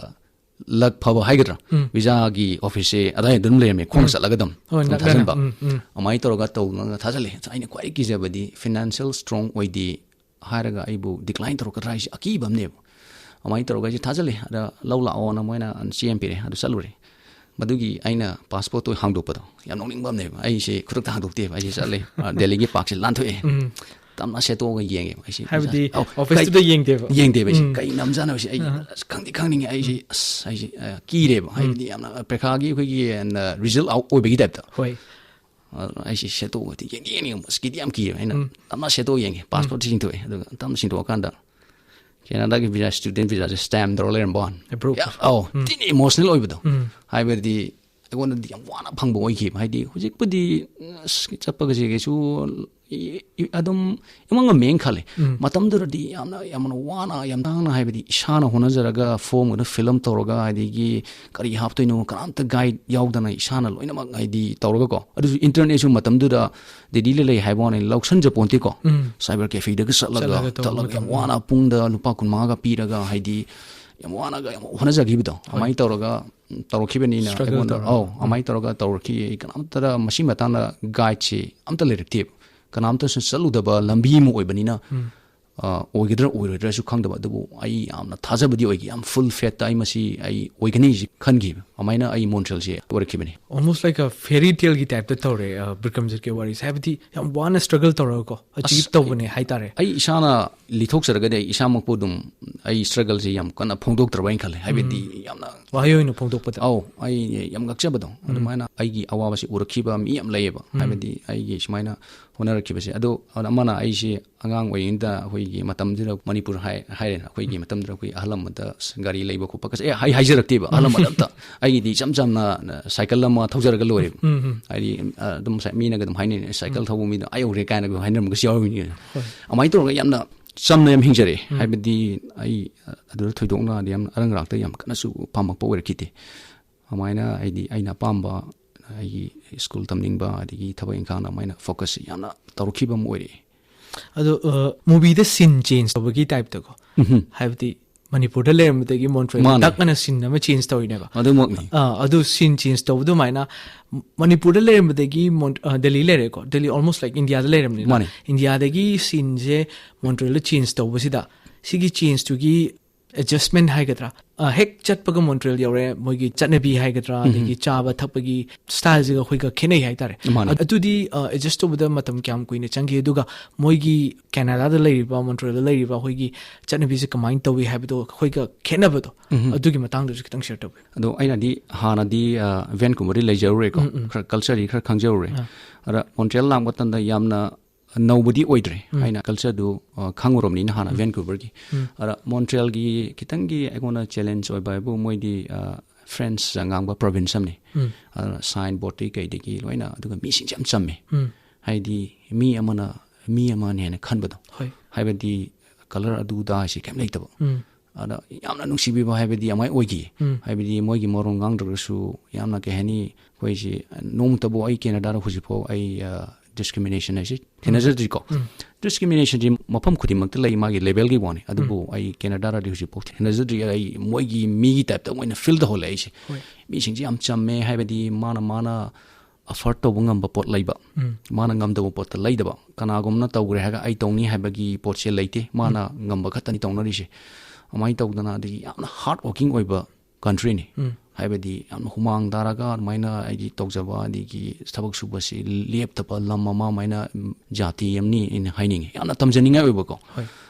ꯂꯛ ꯐꯕ ꯍꯥꯏꯒꯗ꯭ꯔꯥ, ꯚꯤꯖꯥꯒꯤ ꯑꯣꯐꯤꯁꯁꯦ ꯑꯗꯥꯏꯗ ꯑꯗꯨꯝ ꯂꯩꯔꯝꯃꯦ, ꯈꯣꯡꯅ ꯆꯠꯂꯒ ꯑꯗꯨꯝ ꯍꯣꯏ, ꯑꯗꯨꯝ ꯅꯛꯅꯅ꯫ ꯊꯥꯖꯟꯕ꯫ ꯎꯝ, ꯎꯝ꯫ ꯑꯗꯨꯃꯥꯏꯅ ꯇꯧꯔꯒ ꯇꯧꯅ ꯊꯥꯖꯜꯂꯦ꯫ ꯑꯩꯅ ꯈ꯭ꯋꯥꯏ ꯀꯤꯖꯕꯗꯤ ꯐꯤꯅꯥꯟꯁꯤꯌꯦꯜ ꯁ꯭ꯇꯔꯣꯡ ꯑꯣꯏꯗꯦ ꯍꯥꯏꯔꯒ ꯑꯩꯕꯨ ꯗꯤꯀ꯭ꯂꯥꯏꯟ ꯇꯧꯔꯛꯀꯗ꯭ꯔꯥ ꯍꯥꯏꯁꯦ ꯑꯀꯤꯕ ꯑꯃꯅꯦꯕ꯫ ꯑꯗꯨꯃꯥꯏꯅ ꯇꯧꯔꯒ ꯑꯩꯁꯦ ꯊꯥꯖꯜꯂꯦ꯫ ꯑꯗ ꯂꯧ ꯂꯥꯛꯑꯣꯅ ꯃꯣꯏꯅ ꯆꯦ ꯑꯃ ꯄꯤꯔꯛꯑꯦ, ꯑꯗꯨ ꯆꯠꯂꯨꯔꯦ꯫ ꯃꯗꯨꯒꯤ ꯑꯩꯅ ꯄꯥꯁꯄꯣꯔꯠꯇꯣ ꯍꯥꯡꯗꯣꯛꯄꯗꯣ ꯌꯥꯝ ꯅꯣꯛꯅꯤꯡꯕ ꯑꯃꯅꯦꯕ꯫ ꯑꯩꯁꯦ ꯈꯨꯗꯛꯇ ꯍꯥꯡꯗꯣꯛꯇꯦꯕ, ꯑꯩꯁꯦ ꯆꯠꯂꯦ, ꯑ, ꯗꯦꯜꯂꯤꯒꯤ ꯄꯥꯔꯛꯁꯦ ꯂꯥꯟꯊꯣꯛꯑꯦ꯫ ꯇꯞꯅ ꯁꯦꯠꯇꯣꯛꯑꯒ ꯌꯦꯡꯉꯦꯕ ꯑꯩꯁꯦ꯫ ꯍꯥꯏꯕꯗꯤ ꯑꯧ, ꯑꯣꯐꯤꯁꯇꯨꯗ ꯀꯩ-, ꯌꯦꯡꯗꯦꯕ? ꯌꯦꯡꯗꯦꯕ ꯑꯩꯁꯦ꯫ ꯎꯝ꯫ ꯀꯩ ꯅꯝꯖꯥꯠꯅꯣ ꯁꯤ? ꯑꯩ, ꯑꯁ, ꯈꯪꯗꯤ ꯈꯪꯅꯤꯡꯉꯦ ꯑꯩꯁꯦ꯫ ꯑꯁ, ꯑꯩꯁꯦ, ꯑ, ꯀꯤꯔꯦꯕ꯫ ꯍꯥꯏꯕꯗꯤ ꯌꯥꯝꯅ ꯄ꯭ꯔꯦꯈꯥꯒꯤ ꯑꯩꯈꯣꯏꯒꯤ, ꯑ, ꯔꯤꯖꯜ ꯑꯥꯎꯠ ꯑꯣꯏꯕꯒꯤ ꯇꯥꯏꯞꯇ꯫ ꯍꯣꯏ꯫ ꯑꯗꯨꯅ ꯑꯩꯁꯦ ꯁꯦꯠꯇꯣꯛꯑꯒꯗꯤ ꯌꯦꯡꯗꯤ ꯌꯦꯡꯅꯤꯡꯉꯦ, ꯑꯁ, ꯀꯤꯗꯤ ꯌꯥꯝ ꯀꯤꯔꯦꯕ꯫ ꯑꯩꯅ ꯇꯞꯅ ꯁꯦꯠꯇꯣꯛꯑ ꯌꯦꯡꯉꯦ, ꯄꯥꯁꯄꯣꯔꯠ ꯆꯤꯡꯊꯣꯛꯑꯦ꯫ ꯑꯗꯨꯒ ꯇꯞꯅ ꯆꯤꯡꯊꯣꯛꯑꯀꯥꯟꯗ ꯀꯦꯅꯥꯗꯥꯒꯤ ꯚꯤꯖꯥ, ꯁ꯭ꯇꯨꯗꯦꯟ ꯚꯤꯖꯥꯁꯦ ꯁ꯭ꯇꯦꯝ ꯇꯧꯔ ꯂꯩꯔꯝꯕ ꯋꯥꯅꯤ꯫ Approve. ꯌꯥꯝ, ꯑꯧ, ꯊꯤꯅ ꯏꯃꯣꯁꯅꯦꯜ ꯑꯣꯏꯕꯗꯣ꯫ ꯍꯥꯏꯕꯗꯤ ꯑꯩꯉꯣꯟꯗꯗꯤ ꯌꯥꯝ ꯋꯥꯅ ꯐꯪꯕ ꯑꯣꯏꯈꯤꯕ꯫ ꯍꯥꯏꯗꯤ ꯍꯧꯖꯤꯛꯄꯨꯗꯤ ꯑꯁ, ꯆꯠꯄꯒꯁꯦ ꯀꯩꯁꯨ ꯏ- ꯏ- ꯑꯗꯨꯝ ꯏꯃꯪ ꯉꯝꯃꯦꯅ ꯈꯜꯂꯦ꯫ ꯃꯇꯝꯗꯨꯗꯗꯤ ꯌꯥꯝꯅ ꯌꯥꯝꯅ ꯋꯥꯅ, ꯌꯥꯝ ꯇꯥꯡꯅ, ꯍꯥꯏꯕꯗꯤ ꯏꯁꯥꯅ ꯍꯣꯠꯅꯖꯔꯒ ꯐꯣꯝꯒꯗ ꯐꯤꯜ ꯑꯞ ꯇꯧꯔꯒ, ꯑꯗꯒꯤ ꯀꯔꯤ ꯍꯥꯞꯇꯣꯏꯅꯣ ꯀꯅꯥꯝꯇ ꯒꯥꯏꯗ ꯌꯥꯎꯗꯅ ꯏꯁꯥꯅ ꯂꯣꯏꯅꯃꯛ, ꯍꯥꯏꯗꯤ ꯇꯧꯔꯒꯀꯣ꯫ ꯑꯗꯨꯁꯨ ꯏꯟꯇꯔꯅꯦꯠꯁꯨ ꯃꯇꯝꯗꯨꯗ ꯗꯦꯜꯂꯤꯗ ꯂꯩ ꯍꯥꯏꯕ ꯋꯥꯅꯤ, ꯂꯧꯁꯟꯖꯄꯣꯟꯇꯦꯀꯣ꯫ ꯁꯥꯏꯕꯔ ꯀꯦꯐꯦꯗꯒ ꯆꯠꯂꯒ ꯆꯠꯂꯒ ꯇꯧꯕ ꯇꯠꯂꯒ ꯌꯥꯝ ꯃꯇꯝ꯫ ꯋꯥꯅ ꯄꯨꯡꯗ ꯂꯨꯄꯥ ꯀꯨꯟ ꯃꯉꯥꯒ ꯄꯤꯔꯒ, ꯍꯥꯏꯗꯤ ꯌꯥꯝ ꯋꯥꯅꯒ ꯌꯥꯝ ꯍꯣꯠꯅꯖꯈꯤꯕꯗꯣ, ꯑꯗꯨꯃꯥꯏꯅ ꯇꯧꯔꯒ ꯎꯝ, ꯇꯧꯔꯛꯈꯤꯕꯅꯤꯅ꯫ Struggle ꯑꯩꯉꯣꯟꯗ ꯇꯧꯔꯒ꯫ ꯑꯧ, ꯎꯝ꯫ ꯑꯗꯨꯃꯥꯏꯅ ꯇꯧꯔꯒ ꯇꯧꯔꯛꯈꯤ꯫ ꯑꯩ ꯀꯅꯥꯝꯇꯗ ꯃꯁꯤ ꯃꯇꯥꯡꯗ ꯒꯥꯏꯗꯁꯤ ꯑꯝꯇ ꯂꯩꯔꯛꯇꯦꯕ꯫ ꯀꯅꯥꯝꯇꯁꯨ ꯆꯠꯂꯨꯗꯕ ꯂꯝꯕꯤ ꯑꯃ ꯑꯣꯏꯕꯅꯤꯅ, ꯎꯝ꯫ ꯑ, ꯑꯣꯏꯒꯗ꯭ꯔꯥ ꯑꯣꯏꯔꯣꯏꯗ꯭ꯔꯥꯁꯨ ꯈꯪꯗꯕ꯫ ꯑꯗꯨꯕꯨ ꯑꯩ ꯌꯥꯝꯅ ꯊꯥꯖꯕꯗꯤ ꯑꯣꯏꯈꯤ, ꯌꯥꯝ ꯐꯨꯜ ꯐꯦꯠꯇ ꯑꯩ ꯃꯁꯤ ꯑꯩ ꯑꯣꯏꯒꯅꯤꯁꯤ ꯈꯟꯈꯤꯕ꯫ ꯑꯗꯨꯃꯥꯏꯅ ꯑꯩ ꯃꯣꯟꯇ꯭ꯔꯦꯜꯁꯦ ꯑꯣꯏꯔꯛꯈꯤꯕꯅꯤ꯫ Almost like a fairy tale ꯒꯤ type ꯇ ꯇꯧꯔꯦ, ꯑ, ꯕꯤꯀ꯭ꯔꯝꯖꯤꯠꯀꯤ ꯋꯥꯔꯤꯁꯦ꯫ ꯍꯥꯏꯕꯗꯤ ꯌꯥꯝ ꯋꯥꯅ struggle ꯇꯧꯔꯒꯀꯣ, ꯑꯆꯤꯞ ꯑꯁ, ꯇꯧꯕꯅꯦ ꯍꯥꯏꯇꯥꯔꯦ꯫ ꯑꯩ ꯏꯁꯥꯅ ꯂꯤꯊꯣꯛꯆꯔꯒꯗꯤ ꯑꯩ ꯏꯁꯥꯃꯛꯄꯨ ꯑꯗꯨꯝ ꯑꯩ struggle ꯁꯦ ꯌꯥꯝ ꯀꯟꯅ ꯐꯣꯡꯗꯣꯛꯇ꯭ꯔꯕ ꯍꯥꯏꯅ ꯈꯜꯂꯦ꯫ ꯍꯥꯏꯕꯗꯤ ꯎꯝ꯫ ꯌꯥꯝꯅ ꯋꯥꯍꯩ ꯑꯣꯏꯅ ꯐꯣꯡꯗꯣꯛꯄꯗ꯫ ꯑꯧ, ꯑꯩ ꯌꯥꯝ ꯉꯛꯆꯕꯗꯣ꯫ ꯎꯝ꯫ ꯑꯗꯨꯃꯥꯏꯅ ꯑꯩꯒꯤ ꯑꯋꯥꯕꯁꯤ ꯎꯔꯛꯈꯤꯕ ꯃꯤ ꯌꯥꯝ ꯂꯩꯌꯦꯕ꯫ ꯎꯝ꯫ ꯍꯥꯏꯕꯗꯤ ꯑꯩꯒꯤ ꯁꯨꯃꯥꯏꯅ ꯍꯣꯠꯅꯔꯛꯈꯤꯕꯁꯦ꯫ ꯑꯗꯣ ꯑꯃꯅ ꯑꯩꯁꯦ ꯑꯉꯥꯡ ꯑꯣꯏꯔꯤꯉꯩꯗ ꯑꯩꯈꯣꯏꯒꯤ ꯃꯇꯝꯗꯨꯗ ꯃꯅꯤꯄꯨꯔ ꯍꯥꯏ-, ꯍꯥꯏꯔꯦꯅ, ꯑꯩꯈꯣꯏꯒꯤ ꯎꯝ꯫ ꯃꯇꯝꯗꯨꯗ ꯑꯩꯈꯣꯏ ꯑꯍꯜ ꯂꯃꯟꯗ ꯒꯥꯔꯤ ꯂꯩꯕ ꯈꯣꯠꯄ ꯀꯁꯦ ꯑꯩ ꯍꯥꯏ-, ꯍꯥꯏꯖꯔꯛꯇꯦꯕ꯫ ꯑꯍꯜ ꯂꯃꯟ ꯑꯝꯇ꯫ ꯑꯩꯒꯤꯗꯤ ꯏꯆꯝ ꯆꯝꯅ ꯁꯥꯏꯀꯜ ꯑꯃ ꯊꯧꯖꯔꯒ ꯂꯣꯏꯔꯦꯕ꯫ ꯎꯝ, ꯎꯝ꯫ ꯍꯥꯏꯗꯤ, ꯑ, ꯑꯗꯨꯝ ꯁꯥꯏ-, ꯃꯤꯅꯒ ꯑꯗꯨꯝ ꯍꯥꯏꯅꯩꯅꯦ, "ꯁꯥꯏꯀꯜ ꯎꯝ꯫ ꯊꯧꯕ ꯃꯤꯗꯣ ꯑꯥ ꯌꯧꯔꯦ" ꯀꯥꯏꯅꯒ ꯍꯥꯏꯅꯔꯝꯕꯒꯁꯨ ꯌꯥꯎꯔꯤꯅꯤ꯫ ꯍꯣꯏ꯫ ꯑꯗꯨꯃꯥꯏꯅ ꯇꯧꯔꯒ ꯌꯥꯝꯅ ꯆꯝꯅ ꯌꯥꯝ ꯍꯤꯡꯖꯔꯛꯑꯦ꯫ ꯎꯝ꯫ ꯍꯥꯏꯕꯗꯤ ꯑꯩ, ꯑ, ꯑꯗꯨꯗ ꯊꯣꯏꯗꯣꯛꯅ ꯌꯥꯝ ꯑꯔꯪ ꯑꯔꯥꯛꯇ ꯌꯥꯝ ꯀꯟꯅꯁꯨ ꯄꯥꯝꯃꯛꯄ ꯑꯣꯏꯔꯛꯈꯤꯗꯦ꯫ ꯑꯗꯨꯃꯥꯏꯅ ꯑꯩꯗꯤ ꯑꯩꯅ ꯑꯄꯥꯝꯕ, ꯑꯩꯒꯤ ꯁ꯭ꯀꯨꯜ ꯇꯝꯅꯤꯡꯕ, ꯑꯗꯒꯤ ꯊꯕꯛ ꯏꯪꯈꯥꯡꯗ ꯑꯗꯨꯃꯥꯏꯅ focus ꯁꯦ ꯌꯥꯝꯅ ꯇꯧꯔꯛꯈꯤꯕ ꯑꯃ ꯑꯣꯏꯔꯛꯑꯦ꯫ ꯑꯗꯣ, ꯑ, movie ꯗ scene change ꯇꯧꯕꯒꯤ type ꯇꯀꯣ꯫ ꯎꯝꯍꯨꯝ꯫ ꯍꯥꯏꯕꯗꯤ ꯃꯅꯤꯄꯨꯔꯗ ꯂꯩꯔꯝꯕꯗꯒꯤ ꯃꯣꯟꯇ꯭ꯔꯦꯜꯗ ꯃꯥꯅꯦ꯫ ꯇꯛ ꯑꯅ scene ꯑꯃ change ꯇꯧꯔꯤꯅꯦꯕ꯫ ꯑꯗꯨꯃꯛꯅꯤ꯫ ꯑ, ꯑꯗꯨ scene change ꯇꯧꯕ ꯑꯗꯨꯃꯥꯏꯅ ꯃꯅꯤꯄꯨꯔꯗ ꯂꯩꯔꯝꯕꯗꯒꯤ ꯃꯣꯟ-, ꯑ, ꯗꯦꯜꯂꯤ ꯂꯩꯔꯦꯀꯣ꯫ ꯗꯦꯜꯂꯤ almost like ꯏꯟꯗꯤꯌꯥꯗ ꯂꯩꯔꯝꯅꯤꯅ꯫ ꯃꯥꯅꯦ꯫ ꯏꯟꯗꯤꯌꯥꯗꯒꯤ scene ꯁꯦ ꯃꯣꯟꯇ꯭ꯔꯦꯜꯗ change ꯇꯧꯕꯁꯤꯗ ꯁꯤꯒꯤ change ꯇꯨꯒꯤ adjustment ꯍꯥꯏꯒꯗ꯭ꯔꯥ? ꯑ, ꯍꯦꯛ ꯆꯠꯄꯒ ꯃꯣꯟꯇ꯭ꯔꯦꯜ ꯌꯧꯔꯦ, ꯃꯣꯏꯒꯤ ꯆꯠꯅꯕꯤ ꯍꯥꯏꯒꯗ꯭ꯔꯥ, ꯎꯝ꯫ ꯑꯗꯒꯤ ꯆꯥꯕ ꯊꯛꯄꯒꯤ style ꯁꯤꯒ ꯑꯩꯈꯣꯏꯒ ꯈꯦꯠꯅꯩ ꯍꯥꯏꯇꯥꯔꯦ꯫ ꯃꯥꯅꯦ꯫ ꯑ-, ꯑꯗꯨꯗꯤ, ꯑ, adjust ꯇꯧꯕꯗ ꯃꯇꯝ ꯀꯌꯥꯝ ꯀꯨꯏꯅ ꯆꯪꯈꯤ? ꯑꯗꯨꯒ ꯃꯣꯏꯒꯤ ꯀꯦꯅꯥꯗꯥꯗ ꯂꯩꯔꯤꯕ, ꯃꯣꯟꯇ꯭ꯔꯦꯜꯗ ꯂꯩꯔꯤꯕ ꯑꯩꯈꯣꯏꯒꯤ ꯆꯠꯅꯕꯤꯁꯦ ꯀꯃꯥꯏꯅ ꯇꯧꯏ ꯍꯥꯏꯕꯗꯣ, ꯑꯩꯈꯣꯏꯒ ꯈꯦꯠꯅꯕꯗꯣ, ꯎꯝ꯫ ꯑꯗꯨꯒꯤ ꯃꯇꯥꯡꯗꯁꯨ ꯈꯤꯇꯪ share ꯇꯧꯕꯤꯌꯨ꯫ ꯑꯗꯣ ꯑꯩꯅꯗꯤ ꯍꯥꯟꯅꯗꯤ, ꯑ, ꯚꯦꯟꯀꯨꯕꯔꯗꯤ ꯂꯩꯖꯔꯨꯔꯦꯀꯣ꯫ ꯎꯝ, ꯎꯝ꯫ ꯈꯔ culture ꯗꯤ ꯈꯔ ꯈꯪꯖꯔꯨꯔꯦ꯫ ꯑꯥ꯫ ꯑꯗ ꯃꯣꯟꯇ꯭ꯔꯦꯜ ꯂꯥꯛꯄ ꯃꯇꯝꯗ ꯌꯥꯝꯅ ꯅꯧꯕꯗꯤ ꯑꯣꯏꯗ꯭ꯔꯦ꯫ ꯎꯝ꯫ ꯑꯩꯅ culture ꯗꯨ, ꯑ, ꯈꯪꯉꯨꯔꯕꯅꯤꯅ ꯍꯥꯟꯅ ꯎꯝ꯫ ꯚꯦꯟꯀꯨꯕꯔꯒꯤ꯫ ꯎꯝ꯫ ꯑꯗ ꯃꯣꯟꯇ꯭ꯔꯦꯜꯒꯤ ꯈꯤꯇꯪꯒꯤ ꯑꯩꯉꯣꯟꯗ challenge ꯑꯣꯏꯕ ꯍꯥꯏꯕꯨ ꯃꯣꯏꯗꯤ, ꯑ, ꯐ꯭ꯔꯦꯟꯁ ꯉꯥꯡꯕ ꯄ꯭ꯔꯣꯚꯤꯟꯁ ꯑꯃꯅꯤ꯫ ꯎꯝ꯫ ꯑꯗꯨꯅ ꯁꯥꯏꯟ ꯕꯣꯔꯗꯇꯒꯤ ꯀꯩꯗꯒꯤ ꯂꯣꯏꯅ, ꯑꯗꯨꯒ ꯃꯤꯁꯤꯡꯁꯦ ꯌꯥꯝ ꯆꯝꯃꯦ꯫ ꯎꯝ꯫ ꯍꯥꯏꯗꯤ ꯃꯤ ꯑꯃꯅ ꯃꯤ ꯑꯃꯅꯦꯅ ꯈꯟꯕꯗꯣ꯫ ꯍꯣꯏ꯫ ꯍꯥꯏꯕꯗꯤ ꯀꯂꯔ ꯑꯗꯨ ꯑꯗꯥ ꯍꯥꯏꯁꯦ ꯀꯩꯝ ꯂꯩꯇꯕ꯫ ꯎꯝ꯫ ꯑꯗ ꯌꯥꯝꯅ ꯅꯨꯡꯁꯤꯕꯤꯕ ꯍꯥꯏꯕꯗꯤ ꯑꯗꯨꯃꯥꯏꯅ ꯑꯣꯏꯈꯤ꯫ ꯎꯝ꯫ ꯍꯥꯏꯕꯗꯤ ꯃꯣꯏꯒꯤ ꯃꯔꯣꯟ ꯉꯥꯡꯗ꯭ꯔꯒꯁꯨ ꯌꯥꯝꯅ, ꯀꯩ ꯍꯥꯏꯅꯤ, ꯑꯩꯈꯣꯏꯁꯤ ꯅꯣꯡꯃꯇꯕꯨ ꯑꯩ ꯀꯦꯅꯗꯥꯗ ꯍꯧꯖꯤꯛꯐꯥꯎ ꯑꯩ, ꯑ, ꯗꯤꯁꯀ꯭ꯔꯤꯃꯤꯅꯦꯁꯟ ꯍꯥꯏꯁꯤ ꯊꯦꯡꯅꯖꯗ꯭ꯔꯤꯀꯣ꯫ ꯎꯝ꯫ ꯗꯤꯁꯀ꯭ꯔꯤꯃꯤꯅꯦꯁꯟꯁꯤ ꯃꯐꯝ ꯈꯨꯗꯤꯡꯃꯛꯇ ꯂꯩ, ꯃꯥꯒꯤ ꯂꯦꯚꯦꯜꯒꯤ ꯋꯥꯅꯤ꯫ ꯑꯗꯨꯕꯨ ꯑꯩ ꯀꯦꯅꯗꯥꯗꯗꯤ ꯍꯧꯖꯤꯛꯐꯥꯎ ꯊꯦꯡꯅꯖꯗ꯭ꯔꯤ꯫ ꯑꯩ ꯃꯣꯏꯒꯤ ꯃꯤꯒꯤ ꯇꯥꯏꯞꯇ ꯃꯣꯏꯅ ꯐꯤꯜ ꯇꯧꯍꯜꯂꯦ ꯑꯩꯁꯦ꯫ ꯍꯣꯏ꯫ ꯃꯤꯁꯤꯡꯁꯦ ꯌꯥꯝ ꯆꯝꯃꯦ, ꯍꯥꯏꯕꯗꯤ ꯃꯥꯅ, ꯃꯥꯅ ꯑꯐꯣꯔꯗ ꯇꯧꯕ ꯉꯝꯕ ꯄꯣꯠ ꯂꯩꯕ, ꯎꯝ꯫ ꯃꯥꯅ ꯉꯝꯗꯕ ꯄꯣꯠꯇ ꯂꯩꯗꯕ꯫ ꯀꯅꯥꯒꯨꯝꯕꯅ ꯇꯧꯈ꯭ꯔꯦ ꯍꯥꯏꯔꯒ ꯑꯩ ꯇꯧꯅꯤ ꯍꯥꯏꯕꯒꯤ ꯄꯣꯠꯁꯦ ꯂꯩꯇꯦ꯫ ꯃꯥꯅ ꯉꯝꯕ ꯈꯛꯇꯅꯤ ꯇꯧꯅꯔꯤꯁꯦ꯫ ꯑꯗꯨꯃꯥꯏꯅ ꯇꯧꯗꯅ, ꯑꯗꯒꯤ ꯌꯥꯝꯅ ꯍꯥꯔꯗ ꯋꯥꯔꯀꯤꯡ ꯑꯣꯏꯕ ꯀꯟꯇ꯭ꯔꯤꯅꯤ꯫ ꯎꯝ꯫ ꯍꯥꯏꯕꯗꯤ ꯌꯥꯝꯅ ꯍꯨꯃꯥꯡ ꯇꯥꯔꯒ ꯑꯗꯨꯃꯥꯏꯅ ꯑꯩꯒꯤ ꯇꯧꯖꯕ, ꯑꯗꯒꯤ ꯊꯕꯛ ꯁꯨꯕꯁꯤ ꯂꯦꯞꯇꯕ ꯂꯝ ꯑꯃ, ꯑꯗꯨꯃꯥꯏꯅ, ꯎꯝ, ꯖꯥꯇꯤ ꯑꯃꯅꯤ ꯑꯩꯅ ꯍꯥꯏꯅꯤꯡꯉꯤ꯫ ꯌꯥꯝꯅ ꯇꯝꯖꯅꯤꯡꯉꯥꯏ ꯑꯣꯏꯕꯀꯣ꯫ ꯍꯣꯏ꯫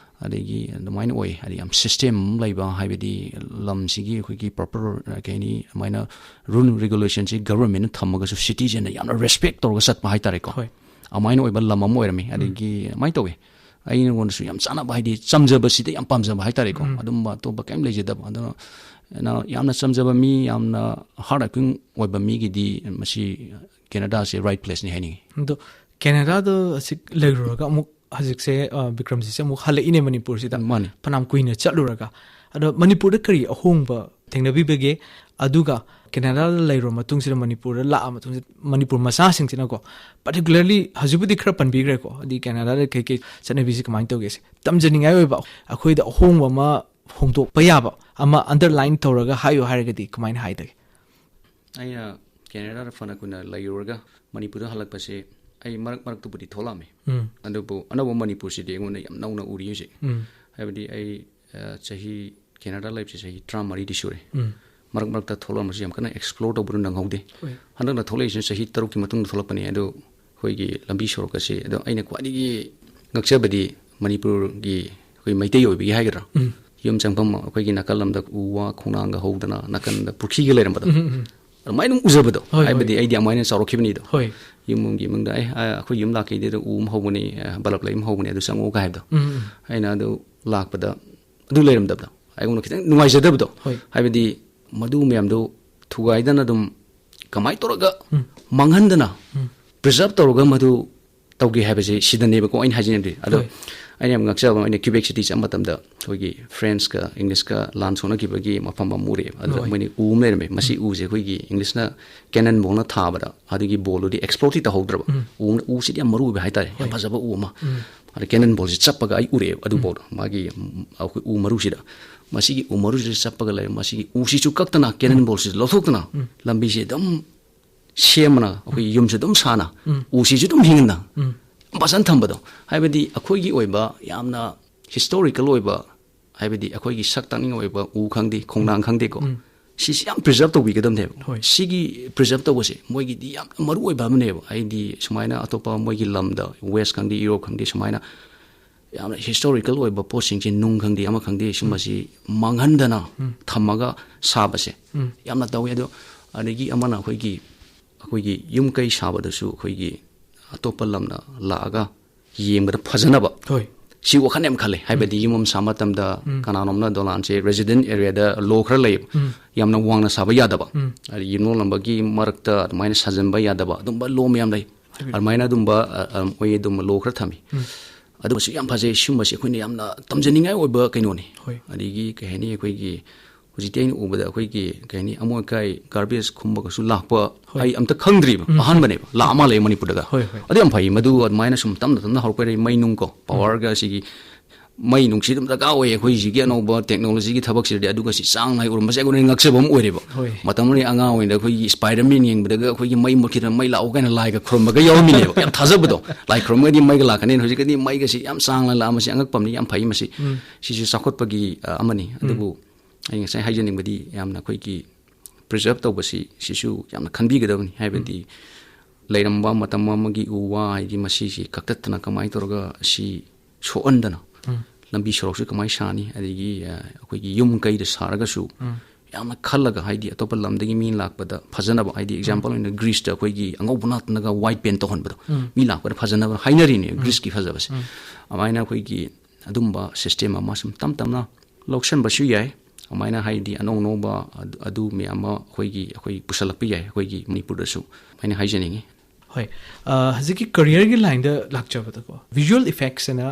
ꯑꯗꯒꯤ ꯑꯗꯨꯃꯥꯏꯅ ꯑꯣꯏ꯫ ꯍꯥꯏꯗꯤ ꯌꯥꯝ ꯁꯤꯁꯇꯦꯝ ꯑꯃ ꯂꯩꯕ, ꯍꯥꯏꯕꯗꯤ ꯂꯝꯁꯤꯒꯤ ꯑꯩꯈꯣꯏꯒꯤ ꯄ꯭ꯔꯣꯄꯔ, ꯀꯩ ꯍꯥꯏꯅꯤ, ꯑꯗꯨꯃꯥꯏꯅ ꯔꯨꯜ ꯔꯤꯒꯨꯂꯦꯁꯟꯁꯤ ꯒꯚꯔꯟꯃꯦꯟꯠꯅ ꯊꯝꯃꯒꯁꯨ ꯁꯤꯇꯤꯖꯟꯅ ꯌꯥꯝꯅ ꯔꯦꯁꯄꯦꯛ ꯇꯧꯔꯒ ꯆꯠꯄ ꯍꯥꯏꯇꯥꯔꯦꯀꯣ꯫ ꯍꯣꯏ꯫ ꯑꯗꯨꯃꯥꯏꯅ ꯑꯣꯏꯕ ꯂꯝ ꯑꯃ ꯑꯣꯏꯔꯝꯃꯤ꯫ ꯑꯗꯒꯤ ꯑꯗꯨꯃꯥꯏꯅ ꯇꯧꯋꯤ꯫ ꯑꯩꯉꯣꯟꯗꯁꯨ ꯌꯥꯝ ꯆꯥꯟꯅꯕ, ꯍꯥꯏꯗꯤ ꯆꯝꯖꯕꯁꯤꯗ ꯌꯥꯝ ꯄꯥꯝꯖꯕ ꯍꯥꯏꯇꯥꯔꯦꯀꯣ꯫ ꯎꯝ꯫ ꯑꯗꯨꯝꯕ ꯑꯇꯣꯞꯄ ꯀꯩꯝ ꯂꯩꯖꯗꯕ꯫ ꯑꯗꯨꯅ ꯌꯥꯝꯅ ꯆꯝꯖꯕ ꯃꯤ, ꯌꯥꯝꯅ ꯍꯥꯔꯗ ꯋꯥꯔꯀꯤꯡ ꯑꯣꯏꯕ ꯃꯤꯒꯤꯗꯤ ꯃꯁꯤ ꯀꯦꯅꯗꯥꯁꯦ ꯔꯥꯏꯠ ꯄ꯭ꯂꯦꯁꯅꯤ ꯍꯥꯏꯅꯤꯡꯉꯤ꯫ ꯑꯗꯣ ꯀꯦꯅꯗꯥꯗ ꯍꯧꯖꯤꯛ ꯂꯩꯔꯨꯔꯒ ꯑꯃꯨꯛ ꯍꯧꯖꯤꯛꯁꯦ, ꯑ, ꯕꯤꯀ꯭ꯔꯝꯖꯤꯠꯁꯦ ꯑꯃꯨꯛ ꯍꯜꯂꯛꯏꯅꯦ ꯃꯅꯤꯄꯨꯔꯁꯤꯗ꯫ ꯃꯥꯅꯤ꯫ ꯐꯅꯌꯥꯝ ꯀꯨꯏꯅ ꯆꯠꯂꯨꯔꯒ꯫ ꯑꯗꯣ ꯃꯅꯤꯄꯨꯔꯗ ꯀꯔꯤ ꯑꯍꯣꯡꯕ ꯊꯦꯡꯅꯕꯤꯕꯒꯦ? ꯑꯗꯨꯒ ꯀꯦꯅꯗꯥꯗ ꯂꯩꯔꯨꯔ ꯃꯇꯨꯡꯁꯤꯗ, ꯃꯅꯤꯄꯨꯔꯗ ꯂꯥꯛꯑ ꯃꯇꯨꯡꯁꯤꯗ, ꯃꯅꯤꯄꯨꯔ ꯃꯆꯥꯁꯤꯡꯁꯤꯅꯀꯣ, ꯄꯥꯔꯇꯤꯀꯨꯂꯔꯂꯤ ꯍꯧꯖꯤꯛꯄꯨꯗꯤ ꯈꯔ ꯄꯟꯕꯤꯈ꯭ꯔꯦꯀꯣ, ꯍꯥꯏꯗꯤ ꯀꯦꯅꯗꯥꯗ ꯀꯩꯀꯩ ꯆꯠꯅꯕꯤꯁꯤ ꯀꯃꯥꯏꯅ ꯇꯧꯒꯦ ꯁꯦ, ꯇꯝꯖꯅꯤꯡꯉꯥꯏ ꯑꯣꯏꯕ, ꯑꯩꯈꯣꯏꯗ ꯑꯍꯣꯡꯕ ꯑꯃ ꯍꯣꯡꯗꯣꯛꯄ ꯌꯥꯕ ꯑꯃ ꯑꯟꯗꯔꯂꯥꯏꯟ ꯇꯧꯔꯒ ꯍꯥꯏꯌꯨ ꯍꯥꯏꯔꯒꯗꯤ ꯀꯃꯥꯏꯅ ꯍꯥꯏꯗꯒꯦ? ꯑꯩꯅ ꯀꯦꯅꯦꯗꯥꯗ ꯐꯅ ꯀꯨꯏꯅ ꯂꯩꯔꯨꯔꯒ ꯃꯅꯤꯄꯨꯔꯗ ꯍꯜꯂꯛꯄꯁꯦ, ꯑꯩ ꯃꯔꯛ ꯃꯔꯛꯇꯕꯨꯗꯤ ꯊꯣꯛꯂꯛꯑꯝꯃꯤ꯫ ꯎꯝ꯫ ꯑꯗꯨꯕꯨ ꯑꯅꯧꯕ ꯃꯅꯤꯄꯨꯔꯁꯤꯗꯤ ꯑꯩꯉꯣꯟꯗ ꯌꯥꯝ ꯅꯧꯅ ꯎꯔꯤ ꯍꯧꯖꯤꯛ꯫ ꯎꯝ꯫ ꯍꯥꯏꯕꯗꯤ ꯑꯩ, ꯑ, ꯆꯍꯤ, ꯀꯦꯅꯦꯗꯥ ꯂꯩꯕꯁꯦ ꯆꯍꯤ ꯇꯔꯥꯃꯔꯤꯗꯤ ꯁꯨꯔꯦ꯫ ꯎꯝ꯫ ꯃꯔꯛ ꯃꯔꯛꯇ ꯊꯣꯛꯂꯛꯑꯝꯕꯁꯨ ꯌꯥꯝ ꯀꯟꯅ ꯑꯦꯛꯁꯄ꯭ꯂꯣꯔ ꯇꯧꯕꯗꯨ ꯅꯪꯍꯧꯗꯦ꯫ ꯍꯣꯏ꯫ ꯍꯟꯗꯛꯅ ꯊꯣꯛꯂꯛꯏꯁꯤꯅ ꯆꯍꯤ ꯇꯔꯨꯛꯀꯤ ꯃꯇꯨꯡꯗ ꯊꯣꯛꯂꯛꯄꯅꯦ꯫ ꯑꯗꯣ ꯑꯩꯈꯣꯏꯒꯤ ꯂꯝꯕꯤ ꯁꯣꯔꯣꯛ ꯑꯁꯤ, ꯑꯗꯣ ꯑꯩꯅ ꯈ꯭ꯋꯥꯏꯗꯒꯤ ꯉꯛꯆꯕꯗꯤ ꯃꯅꯤꯄꯨꯔꯒꯤ ꯑꯩꯈꯣꯏ ꯃꯩꯇꯩ ꯑꯣꯏꯕꯒꯤ ꯍꯥꯏꯒꯗ꯭ꯔꯥ? ꯎꯝ꯫ ꯌꯨꯝ ꯆꯪꯐꯝ ꯑꯩꯈꯣꯏꯒꯤ ꯅꯥꯀꯜ ꯂꯝꯗ ꯎ ꯋꯥ ꯈꯣꯡꯅꯥꯡꯒ ꯍꯧꯗꯅ, ꯅꯥꯀꯟꯗ ꯄꯨꯈ꯭ꯔꯤꯒ ꯂꯩꯔꯝꯕꯗꯣ꯫ ꯎꯝ, ꯎꯝ, ꯎꯝ꯫ ꯑꯗꯨꯃꯥꯏꯅ ꯑꯗꯨꯝ ꯎꯖꯕꯗꯣ꯫ ꯍꯣꯏ, ꯍꯣꯏ꯫ ꯍꯥꯏꯕꯗꯤ ꯑꯩꯗꯤ ꯑꯗꯨꯃꯥꯏꯅ ꯆꯥꯎꯔꯛꯈꯤꯕꯅꯤꯗꯣ꯫ ꯍꯣꯏ꯫ ꯌꯨꯝꯒꯤ ꯏꯃꯨꯡꯗ, "ꯑꯦ, ꯑ, ꯑꯩꯈꯣꯏ ꯌꯨꯝ ꯂꯥꯛꯈꯤꯗꯩꯗ ꯎ ꯑꯃ ꯍꯧꯕꯅꯤ, ꯑ, ꯕꯂꯞ ꯂꯩ ꯑꯃ ꯍꯧꯕꯅꯤ, ꯑꯗꯨ ꯆꯪꯉꯛꯑꯣ" ꯀꯥꯏ ꯍꯥꯏꯕꯗꯣ꯫ ꯎꯝ, ꯎꯝ꯫ ꯑꯩꯅ ꯑꯗꯨ ꯂꯥꯛꯄꯗ ꯑꯗꯨ ꯂꯩꯔꯝꯗꯕꯗꯣ ꯑꯩꯉꯣꯟꯗ ꯈꯤꯇꯪ ꯅꯨꯡꯉꯥꯏꯖꯗꯕꯗꯣ꯫ ꯍꯣꯏ꯫ ꯍꯥꯏꯕꯗꯤ ꯃꯗꯨ ꯃꯌꯥꯝꯗꯨ ꯊꯨꯒꯥꯏꯗꯅ ꯑꯗꯨꯝ ꯀꯃꯥꯏꯅ ꯇꯧꯔꯒ ꯃꯥꯡꯍꯟꯗꯅ preserve ꯇꯧꯔꯒ ꯃꯗꯨ ꯇꯧꯒꯦ ꯍꯥꯏꯕꯁꯦ ꯁꯤꯗꯅꯦꯕꯀꯣ ꯑꯩꯅ ꯍꯥꯏꯖꯅꯤꯡꯕꯗꯤ꯫ ꯑꯗꯣ ꯍꯣꯏ꯫ ꯑꯩꯅ ꯌꯥꯝ ꯉꯛꯆꯕ ꯑꯃ, ꯑꯩꯅ ꯀ꯭ꯌꯨꯕꯦꯛ ꯁꯤꯇꯤ ꯆꯠꯄ ꯃꯇꯝꯗ ꯑꯩꯈꯣꯏꯒꯤ ꯐ꯭ꯔꯦꯟꯁꯀ ꯏꯪꯂꯤꯁꯀ ꯂꯥꯟ ꯁꯣꯛꯅꯈꯤꯕꯒꯤ ꯃꯐꯝ ꯑꯃ ꯎꯔꯛꯑꯦꯕ꯫ ꯑꯗꯨꯗ ꯍꯣꯏ꯫ ꯃꯣꯏꯅ ꯎ ꯑꯃ ꯂꯩꯔꯝꯃꯦ, ꯃꯁꯤ ꯎꯁꯦ ꯑꯩꯈꯣꯏꯒꯤ ꯏꯪꯂꯤꯁꯅ cannon ball ꯅ ꯊꯥꯕꯗ ꯑꯗꯨꯒꯤ ball ꯗꯨꯗꯤ explode ꯇꯤ ꯇꯧꯍꯧꯗ꯭ꯔꯕ꯫ ꯎ, ꯎꯁꯤꯗꯤ ꯌꯥꯝ ꯃꯔꯨ ꯑꯣꯏꯕ ꯍꯥꯏꯇꯥꯔꯦ, ꯌꯥꯝ ꯐꯖꯕ ꯎ ꯑꯃ꯫ ꯑꯗ cannon ball ꯁꯤ ꯆꯞꯄꯒ ꯑꯩ ꯎꯔꯛꯑꯦꯕ ꯑꯗꯨ ball ꯗꯣ, ꯃꯥꯒꯤ ꯎꯝ, ꯑꯩꯈꯣꯏ ꯎ ꯃꯔꯨꯁꯤꯗ꯫ ꯃꯁꯤꯒꯤ ꯎ ꯃꯔꯨꯁꯤꯗ ꯆꯞꯄꯒ ꯂꯩꯔꯦ, ꯃꯁꯤꯒꯤ ꯎꯁꯤꯁꯨ ꯀꯛꯇꯅ cannon ball ꯁꯤꯁꯨ ꯂꯧꯊꯣꯛꯇꯅ ꯂꯝꯕꯤꯁꯦ ꯑꯗꯨꯝ ꯁꯦꯝꯃꯅ ꯑꯩꯈꯣꯏ ꯌꯨꯝꯁꯦ ꯑꯗꯨꯝ ꯁꯥꯅ, ꯎꯁꯤꯁꯨ ꯑꯗꯨꯝ ꯍꯤꯡꯅ ꯌꯥꯝ ꯐꯖꯅ ꯊꯝꯕꯗꯣ꯫ ꯍꯥꯏꯕꯗꯤ ꯑꯩꯈꯣꯏꯒꯤ ꯑꯣꯏꯕ ꯌꯥꯝꯅ historical ꯑꯣꯏꯕ, ꯍꯥꯏꯕꯗꯤ ꯑꯩꯈꯣꯏꯒꯤ ꯁꯛ ꯇꯥꯛꯅꯤꯡ ꯑꯣꯏꯕ ꯎ ꯈꯪꯗꯦ, ꯈꯣꯡꯅꯥꯡ ꯈꯪꯗꯦꯀꯣ, ꯁꯤꯁꯤ ꯌꯥꯝ preserve ꯇꯧꯕꯤꯒꯗꯕꯅꯦꯕ꯫ ꯍꯣꯏ꯫ ꯁꯤꯒꯤ preserve ꯇꯧꯕꯁꯦ ꯃꯣꯏꯒꯤꯗꯤ ꯌꯥꯝ ꯃꯔꯨ ꯑꯣꯏꯕ ꯑꯃꯅꯦꯕ꯫ ꯍꯥꯏꯗꯤ ꯁꯨꯃꯥꯏꯅ ꯑꯇꯣꯞꯄ ꯃꯣꯏꯒꯤ ꯂꯝꯗ, West ꯈꯪꯗꯦ, Europe ꯈꯪꯗꯦ, ꯁꯨꯃꯥꯏꯅ ꯌꯥꯝꯅ historical ꯑꯣꯏꯕ ꯄꯣꯠꯁꯤꯡꯁꯦ, ꯅꯨꯡ ꯈꯪꯗꯦ, ꯑꯃ ꯈꯪꯗꯦ, ꯁꯨꯝꯕꯁꯤ ꯃꯥꯡꯍꯟꯗꯅ ꯊꯝꯃꯒ ꯁꯥꯕꯁꯦ ꯌꯥꯝꯅ ꯇꯧꯋꯤ꯫ ꯑꯗꯣ ꯑꯗꯒꯤ ꯑꯃꯅ ꯑꯩꯈꯣꯏꯒꯤ, ꯑꯩꯈꯣꯏꯒꯤ ꯌꯨꯝ ꯀꯩ ꯁꯥꯕꯗꯁꯨ ꯑꯩꯈꯣꯏꯒꯤ ꯑꯇꯣꯞꯄ ꯂꯝꯅ ꯂꯥꯛꯑꯒ ꯌꯦꯡꯕꯗ ꯐꯖꯅꯕ, ꯍꯣꯏ꯫ ꯁꯤ ꯋꯥꯈꯜ ꯌꯥꯝ ꯈꯜꯂꯦ꯫ ꯍꯥꯏꯕꯗꯤ ꯌꯨꯝ ꯑꯃ ꯁꯥꯕ ꯃꯇꯝꯗ ꯀꯅꯥꯅꯣꯝꯅ ꯗꯣꯂꯥꯟꯁꯦ resident area ꯗ law ꯈꯔ ꯂꯩꯌꯦꯕ, ꯌꯥꯝꯅ ꯋꯥꯡꯅ ꯁꯥꯕ ꯌꯥꯗꯕ, ꯑꯗꯩ ꯌꯨꯝꯂꯣꯟꯅꯕꯒꯤ ꯃꯔꯛꯇ ꯑꯗꯨꯃꯥꯏꯅ ꯁꯥꯖꯟꯕ ꯌꯥꯗꯕ, ꯑꯗꯨꯝꯕ law ꯃꯌꯥꯝ ꯂꯩ꯫ ꯑꯗꯨꯃꯥꯏꯅ ꯑꯗꯨꯝꯕ, ꯑ, ꯑ, ꯃꯣꯏ ꯑꯗꯨꯝꯕ law ꯈꯔ ꯊꯝꯃꯤ꯫ ꯑꯗꯨꯃꯁꯨ ꯌꯥꯝ ꯐꯖꯩ꯫ ꯁꯤꯒꯨꯝꯕꯁꯦ ꯑꯩꯈꯣꯏꯅ ꯌꯥꯝꯅ ꯇꯝꯖꯅꯤꯡꯉꯥꯏ ꯑꯣꯏꯕ ꯀꯩꯅꯣꯅꯤ꯫ ꯍꯣꯏ꯫ ꯑꯗꯒꯤ ꯀꯩ ꯍꯥꯏꯅꯤ, ꯑꯩꯈꯣꯏꯒꯤ ꯍꯧꯖꯤꯛꯇꯤ ꯑꯩꯅ ꯎꯕꯗ ꯑꯩꯈꯣꯏꯒꯤ ꯀꯩ ꯍꯥꯏꯅꯤ, ꯑꯃꯣꯠ ꯑꯀꯥꯏ garbage ꯈꯨꯝꯕꯒꯁꯨ ꯂꯥꯛꯄ ꯑꯩ ꯑꯝꯇ ꯈꯪꯗ꯭ꯔꯤꯕ, ꯑꯍꯥꯟꯕꯅꯦꯕ, ꯂꯥꯛꯑ ꯃꯥꯜꯂꯦ ꯃꯅꯤꯄꯨꯔꯗꯒ꯫ ꯍꯣꯏ, ꯍꯣꯏ꯫ ꯑꯗꯨ ꯌꯥꯝ ꯐꯩ꯫ ꯃꯗꯨ ꯑꯗꯨꯃꯥꯏꯅ ꯁꯨꯝ ꯇꯞꯅ ꯇꯞꯅ ꯍꯧꯔꯛꯄꯩꯔ, ꯃꯩ ꯅꯨꯡ ꯀꯣ, power ꯒ ꯁꯤꯒꯤ ꯃꯩ ꯅꯨꯡꯁꯤ ꯑꯗꯨꯝ ꯗꯔꯀꯥꯔ ꯑꯣꯏꯌꯦ ꯑꯩꯈꯣꯏ ꯍꯧꯖꯤꯛꯀꯤ ꯑꯅꯧꯕ technology ꯒꯤ ꯊꯕꯛꯁꯤꯗꯗꯤ꯫ ꯑꯗꯨꯒ ꯁꯤ ꯆꯥꯡ ꯅꯥꯏ ꯎꯔꯝꯕꯁꯦ ꯑꯩꯉꯣꯟꯗ ꯉꯛꯆꯕ ꯑꯃ ꯑꯣꯏꯔꯦꯕ꯫ ꯍꯣꯏ꯫ ꯃꯇꯝ ꯑꯃꯗ ꯑꯉꯥꯡ ꯑꯣꯏꯔꯤꯉꯩꯗ ꯑꯩꯈꯣꯏꯒꯤ Spider-Man ꯌꯦꯡꯕꯗꯒ ꯑꯩꯈꯣꯏꯒꯤ ꯃꯩ ꯃꯨꯠꯈꯤꯗꯅ "ꯃꯩ ꯂꯥꯛꯑꯣ" ꯀꯥꯏꯅ ꯂꯥꯏꯒ ꯈꯨꯔꯨꯝꯕꯒ ꯌꯥꯎꯔꯝꯃꯤꯅꯦꯕ꯫ ꯌꯥꯝ ꯊꯥꯖꯕꯗꯣ꯫ ꯂꯥꯏ ꯈꯨꯔꯨꯝꯃꯒꯗꯤ ꯃꯩꯒ ꯂꯥꯛꯀꯅꯤ꯫ ꯍꯧꯖꯤꯛꯀꯗꯤ ꯃꯩꯒꯁꯤ ꯌꯥꯝ ꯆꯥꯡ ꯅꯥꯏꯅ ꯂꯥꯛꯑꯝꯕꯁꯤ ꯑꯉꯛꯄ ꯑꯃꯅꯤ, ꯌꯥꯝ ꯐꯩ ꯃꯁꯤ꯫ ꯁꯤꯁꯨ ꯆꯥꯎꯈꯠꯄꯒꯤ, ꯑ, ꯑꯃꯅꯤ꯫ ꯑꯗꯨꯕꯨ ꯑꯩ ꯉꯁꯥꯏ ꯍꯥꯏꯖꯅꯤꯡꯕꯗꯤ ꯌꯥꯝꯅ ꯑꯩꯈꯣꯏꯒꯤ preserve ꯇꯧꯕꯁꯤ, ꯁꯤꯁꯨ ꯌꯥꯝꯅ ꯈꯟꯕꯤꯒꯗꯕꯅꯤ꯫ ꯍꯥꯏꯕꯗꯤ ꯂꯩꯔꯝꯕ ꯃꯇꯝ ꯑꯃꯒꯤ ꯎ ꯋꯥ ꯍꯥꯏꯗꯤ ꯃꯁꯤꯁꯤ ꯀꯛꯊꯠꯇꯅ ꯀꯃꯥꯏꯅ ꯇꯧꯔꯒ ꯁꯤ ꯁꯣꯛꯍꯟꯗꯅ ꯂꯝꯕꯤ ꯁꯣꯔꯣꯛꯁꯤ ꯀꯃꯥꯏꯅ ꯁꯥꯅꯤ, ꯑꯗꯒꯤ, ꯑ, ꯑꯩꯈꯣꯏꯒꯤ ꯌꯨꯝ ꯀꯩꯗ ꯁꯥꯔꯒꯁꯨ ꯌꯥꯝꯅ ꯈꯜꯂꯒ, ꯍꯥꯏꯗꯤ ꯑꯇꯣꯞꯄ ꯂꯝꯗꯒꯤ ꯃꯤ ꯂꯥꯛꯄꯗ ꯐꯖꯅꯕ, ꯍꯥꯏꯗꯤ example ꯑꯣꯏꯅ Greece ꯇ ꯑꯩꯈꯣꯏꯒꯤ ꯑꯉꯧꯕ ꯉꯥꯛꯇꯅꯒ white paint ꯇꯧꯍꯟꯕꯗꯣ, ꯃꯤ ꯂꯥꯛꯄꯗ ꯐꯖꯅꯕ ꯍꯥꯏꯅꯔꯤꯅꯦ Greece ꯀꯤ ꯐꯖꯕꯁꯦ꯫ ꯑꯗꯨꯃꯥꯏꯅ ꯑꯩꯈꯣꯏꯒꯤ ꯑꯗꯨꯝꯕ system ꯑꯃ ꯁꯨꯝ ꯇꯞ ꯇꯞꯅ ꯂꯧꯁꯟꯕꯁꯨ ꯌꯥꯏ꯫ ꯑꯗꯨꯃꯥꯏꯅ ꯍꯥꯏꯗꯤ ꯑꯅꯧ ꯑꯅꯧꯕ ꯑꯗꯨ- ꯑꯗꯨ ꯃꯌꯥꯝ ꯑꯃ ꯑꯩꯈꯣꯏꯒꯤ ꯑꯩꯈꯣꯏ ꯄꯨꯁꯜꯂꯛꯄ ꯌꯥꯏ ꯑꯩꯈꯣꯏꯒꯤ ꯃꯅꯤꯄꯨꯔꯗꯁꯨ ꯍꯥꯏꯅ ꯍꯥꯏꯖꯅꯤꯡꯉꯤ꯫ ꯍꯣꯏ꯫ ꯑ, ꯍꯧꯖꯤꯛꯀꯤ ꯀꯔꯤꯌꯔꯒꯤ ꯂꯥꯏꯟꯗ ꯂꯥꯛꯆꯕꯗꯀꯣ, ꯚꯤꯖꯨꯋꯦꯜ ꯏꯐꯦꯛꯁ ꯑꯅ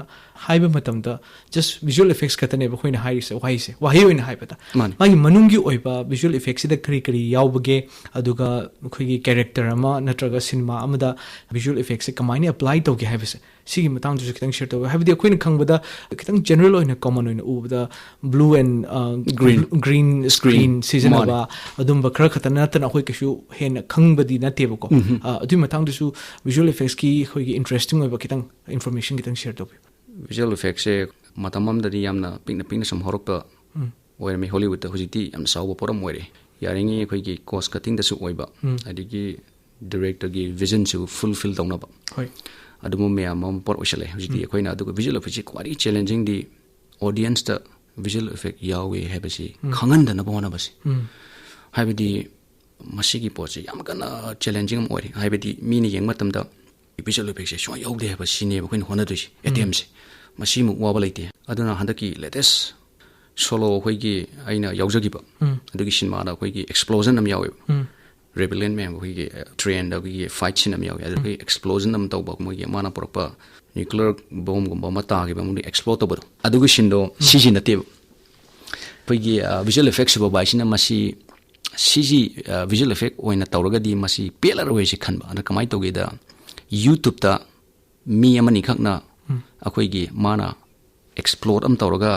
ꯍꯥꯏꯕ ꯃꯇꯝꯗ ꯖꯁ ꯚꯤꯖꯨꯋꯦꯜ ꯏꯐꯦꯛꯁ ꯈꯛꯇꯅꯦꯕ ꯑꯩꯈꯣꯏꯅ ꯍꯥꯏꯔꯤꯁꯦ, ꯋꯥꯍꯩꯁꯦ, ꯋꯥꯍꯩ ꯑꯣꯏꯅ ꯍꯥꯏꯕꯗ꯫ ꯃꯥꯅꯤ꯫ ꯃꯥꯒꯤ ꯃꯅꯨꯡꯒꯤ ꯑꯣꯏꯕ ꯚꯤꯖꯨꯋꯦꯜ ꯏꯐꯦꯛꯁꯤꯗ ꯀꯔꯤ ꯀꯔꯤ ꯌꯥꯎꯕꯒꯦ, ꯑꯗꯨꯒ ꯑꯩꯈꯣꯏꯒꯤ ꯀꯦꯔꯦꯛꯇꯔ ꯑꯃ ꯅꯠꯇ꯭ꯔꯒ ꯁꯤꯅꯦꯃꯥ ꯑꯃꯗ ꯚꯤꯖꯨꯋꯦꯜ ꯏꯐꯦꯛꯁꯦ ꯀꯃꯥꯏꯅ ꯑꯦꯄ꯭ꯂꯥꯏ ꯇꯧꯒꯦ ꯍꯥꯏꯕꯁꯦ, ꯁꯤꯒꯤ ꯃꯇꯥꯡꯗꯁꯨ ꯈꯤꯇꯪ ꯁꯤꯌꯔ ꯇꯧꯕꯤꯌꯨ꯫ ꯍꯥꯏꯕꯗꯤ ꯑꯩꯈꯣꯏꯅ ꯈꯪꯕꯗ ꯈꯤꯇꯪ ꯖꯦꯅꯔꯦꯜ ꯑꯣꯏꯅ, ꯀꯣꯃꯟ ꯑꯣꯏꯅ ꯎꯕꯗ blue and, uh, green. Green screen. Screen. ꯁꯤꯖꯤꯟꯅꯕ, ꯃꯥꯅꯦ꯫ ꯑꯗꯨꯝꯕ ꯈꯔ ꯈꯛꯇ ꯅꯠꯇꯅ ꯑꯩꯈꯣꯏ ꯀꯩꯁꯨ ꯍꯦꯟꯅ ꯈꯪꯕꯗꯤ ꯅꯠꯇꯦꯕꯀꯣ꯫ ꯎꯝ꯫ ꯑ, ꯑꯗꯨꯒꯤ ꯃꯇꯥꯡꯗꯁꯨ ꯚꯤꯖꯨꯋꯦꯜ ꯏꯐꯦꯛꯁꯀꯤ ꯑꯩꯈꯣꯏꯒꯤ ꯏꯟꯇꯔꯦꯁꯇꯤꯡ ꯑꯣꯏꯕ ꯈꯤꯇꯪ ꯏꯟꯐꯣꯔꯃꯦꯁꯟ ꯈꯤꯇꯪ ꯁꯤꯌꯔ ꯇꯧꯕꯤꯌꯨ꯫ ꯚꯤꯖꯨꯋꯦꯜ ꯏꯐꯦꯛꯁꯦ ꯃꯇꯝ ꯑꯃꯗꯗꯤ ꯌꯥꯝꯅ ꯄꯤꯛꯅ ꯄꯤꯛꯅ ꯁꯨꯝ ꯍꯧꯔꯛꯄ ꯎꯝ꯫ ꯑꯣꯏꯔꯝꯃꯤ ꯍꯣꯂꯤꯋꯨꯗꯇ, ꯍꯧꯖꯤꯛꯇꯤ ꯌꯥꯝꯅ ꯆꯥꯎꯕ ꯄꯣꯠ ꯑꯃ ꯑꯣꯏꯔꯦ꯫ ꯌꯥꯔꯤꯉꯩ ꯑꯩꯈꯣꯏꯒꯤ ꯀꯣꯁ ꯀꯠꯇꯤꯡꯗꯁꯨ ꯑꯣꯏꯕ, ꯎꯝ꯫ ꯑꯗꯒꯤ ꯗꯤꯔꯦꯛꯇꯔꯒꯤ ꯚꯤꯖꯟꯁꯨ ꯐꯨꯜꯐꯤꯜ ꯇꯧꯅꯕ, ꯍꯣꯏ꯫ ꯑꯗꯨꯝꯕ ꯃꯌꯥꯝ ꯑꯃ ꯄꯣꯠ ꯑꯣꯏꯁꯜꯂꯛꯑꯦ꯫ ꯍꯧꯖꯤꯛꯇꯤ ꯎꯝ꯫ ꯑꯩꯈꯣꯏꯅ ꯑꯗꯨꯒ ꯚꯤꯖꯨꯋꯦꯜ ꯏꯐꯦꯛꯁꯤ ꯈ꯭ꯋꯥꯏꯗꯒꯤ ꯆꯦꯂꯦꯟꯖꯤꯡꯗꯤ ꯑꯣꯗꯤꯌꯟꯁꯇ ꯚꯤꯖꯨꯋꯦꯜ ꯏꯐꯦꯛ ꯌꯥꯎꯋꯦ ꯍꯥꯏꯕꯁꯤ ꯎꯝ꯫ ꯈꯪꯍꯟꯗꯅꯕ ꯍꯣꯠꯅꯕꯁꯦ꯫ ꯎꯝ꯫ ꯍꯥꯏꯕꯗꯤ ꯃꯁꯤꯒꯤ ꯄꯣꯠꯁꯤ ꯌꯥꯝ ꯀꯟꯅ ꯆꯦꯂꯦꯟꯖꯤꯡ ꯑꯃ ꯑꯣꯏꯔꯦ꯫ ꯍꯥꯏꯕꯗꯤ ꯃꯤꯅ ꯌꯦꯡꯕ ꯃꯇꯝꯗ ꯚꯤꯖꯨꯋꯦꯜ ꯏꯐꯦꯛꯁꯦ ꯁꯨꯡꯌꯥꯎ ꯌꯥꯎꯗꯦ ꯍꯥꯏꯕ ꯁꯤꯅꯦꯕ ꯑꯩꯈꯣꯏꯅ ꯍꯣꯠꯅꯗꯣꯏꯁꯦ, ꯎꯝ꯫ ꯑꯦꯇꯦꯝꯁꯦ꯫ ꯃꯁꯤꯃꯨꯛ ꯋꯥꯕ ꯂꯩꯇꯦ꯫ ꯑꯗꯨꯅ ꯍꯟꯗꯛꯀꯤ ꯂꯦꯇꯦꯁ ꯁꯣꯂꯣ ꯑꯩꯈꯣꯏꯒꯤ ꯑꯩꯅ ꯌꯥꯎꯖꯈꯤꯕ ꯎꯝ꯫ ꯑꯗꯨꯒꯤ ꯁꯤꯅꯦꯃꯥꯗ ꯑꯩꯈꯣꯏꯒꯤ ꯑꯦꯛꯁꯄ꯭ꯂꯣꯖꯟ ꯑꯃ ꯌꯥꯎꯋꯦꯕ꯫ ꯎꯝ꯫ ꯔꯦꯕꯦꯂꯤꯌꯟ ꯃꯌꯥꯝ ꯑꯩꯈꯣꯏꯒꯤ, ꯑ, ꯇ꯭ꯔꯦꯟꯗ ꯑꯩꯈꯣꯏꯒꯤ ꯐꯥꯏꯠ ꯁꯤꯟ ꯑꯃ ꯌꯥꯎꯋꯦ꯫ ꯑꯗꯨ ꯎꯝ꯫ ꯑꯩꯈꯣꯏꯒꯤ ꯑꯦꯛꯁꯄ꯭ꯂꯣꯖꯟ ꯑꯃ ꯇꯧꯕ, ꯃꯣꯏꯒꯤ ꯃꯥꯅ ꯄꯨꯔꯛꯄ ꯅ꯭ꯌꯨꯀ꯭ꯂꯤꯌꯔ ꯕꯣꯝꯒꯨꯝꯕ ꯑꯃ ꯇꯥꯈꯤꯕ ꯑꯃ ꯑꯦꯛꯁꯄ꯭ꯂꯣꯔ ꯇꯧꯕꯗꯣ, ꯑꯗꯨꯒꯤ ꯁꯤꯟꯗꯣ ꯎꯝ꯫ ꯁꯤꯖꯤ ꯅꯠꯇꯦꯕ꯫ ꯑꯩꯈꯣꯏꯒꯤ, ꯑ, ꯚꯤꯖꯨꯋꯦꯜ ꯏꯐꯦꯛ ꯁꯨꯄꯔꯚꯥꯏꯖꯔꯅ ꯃꯁꯤ ꯁꯤꯖꯤ, ꯑ, ꯚꯤꯖꯨꯋꯦꯜ ꯏꯐꯦꯛ ꯑꯣꯏꯅ ꯇꯧꯔꯒꯗꯤ ꯃꯁꯤ ꯄꯦꯜꯂꯔꯣꯏꯁꯤ ꯈꯟꯕ꯫ ꯑꯗ ꯀꯃꯥꯏꯅ ꯇꯧꯒꯦꯗ, ꯌꯨꯇ꯭ꯌꯨꯕꯇ ꯃꯤ ꯑꯃꯅꯤꯈꯛꯅ ꯎꯝ꯫ ꯑꯩꯈꯣꯏꯒꯤ ꯃꯥꯅ ꯑꯦꯛꯁꯄ꯭ꯂꯣꯔ ꯑꯃ ꯇꯧꯔꯒ,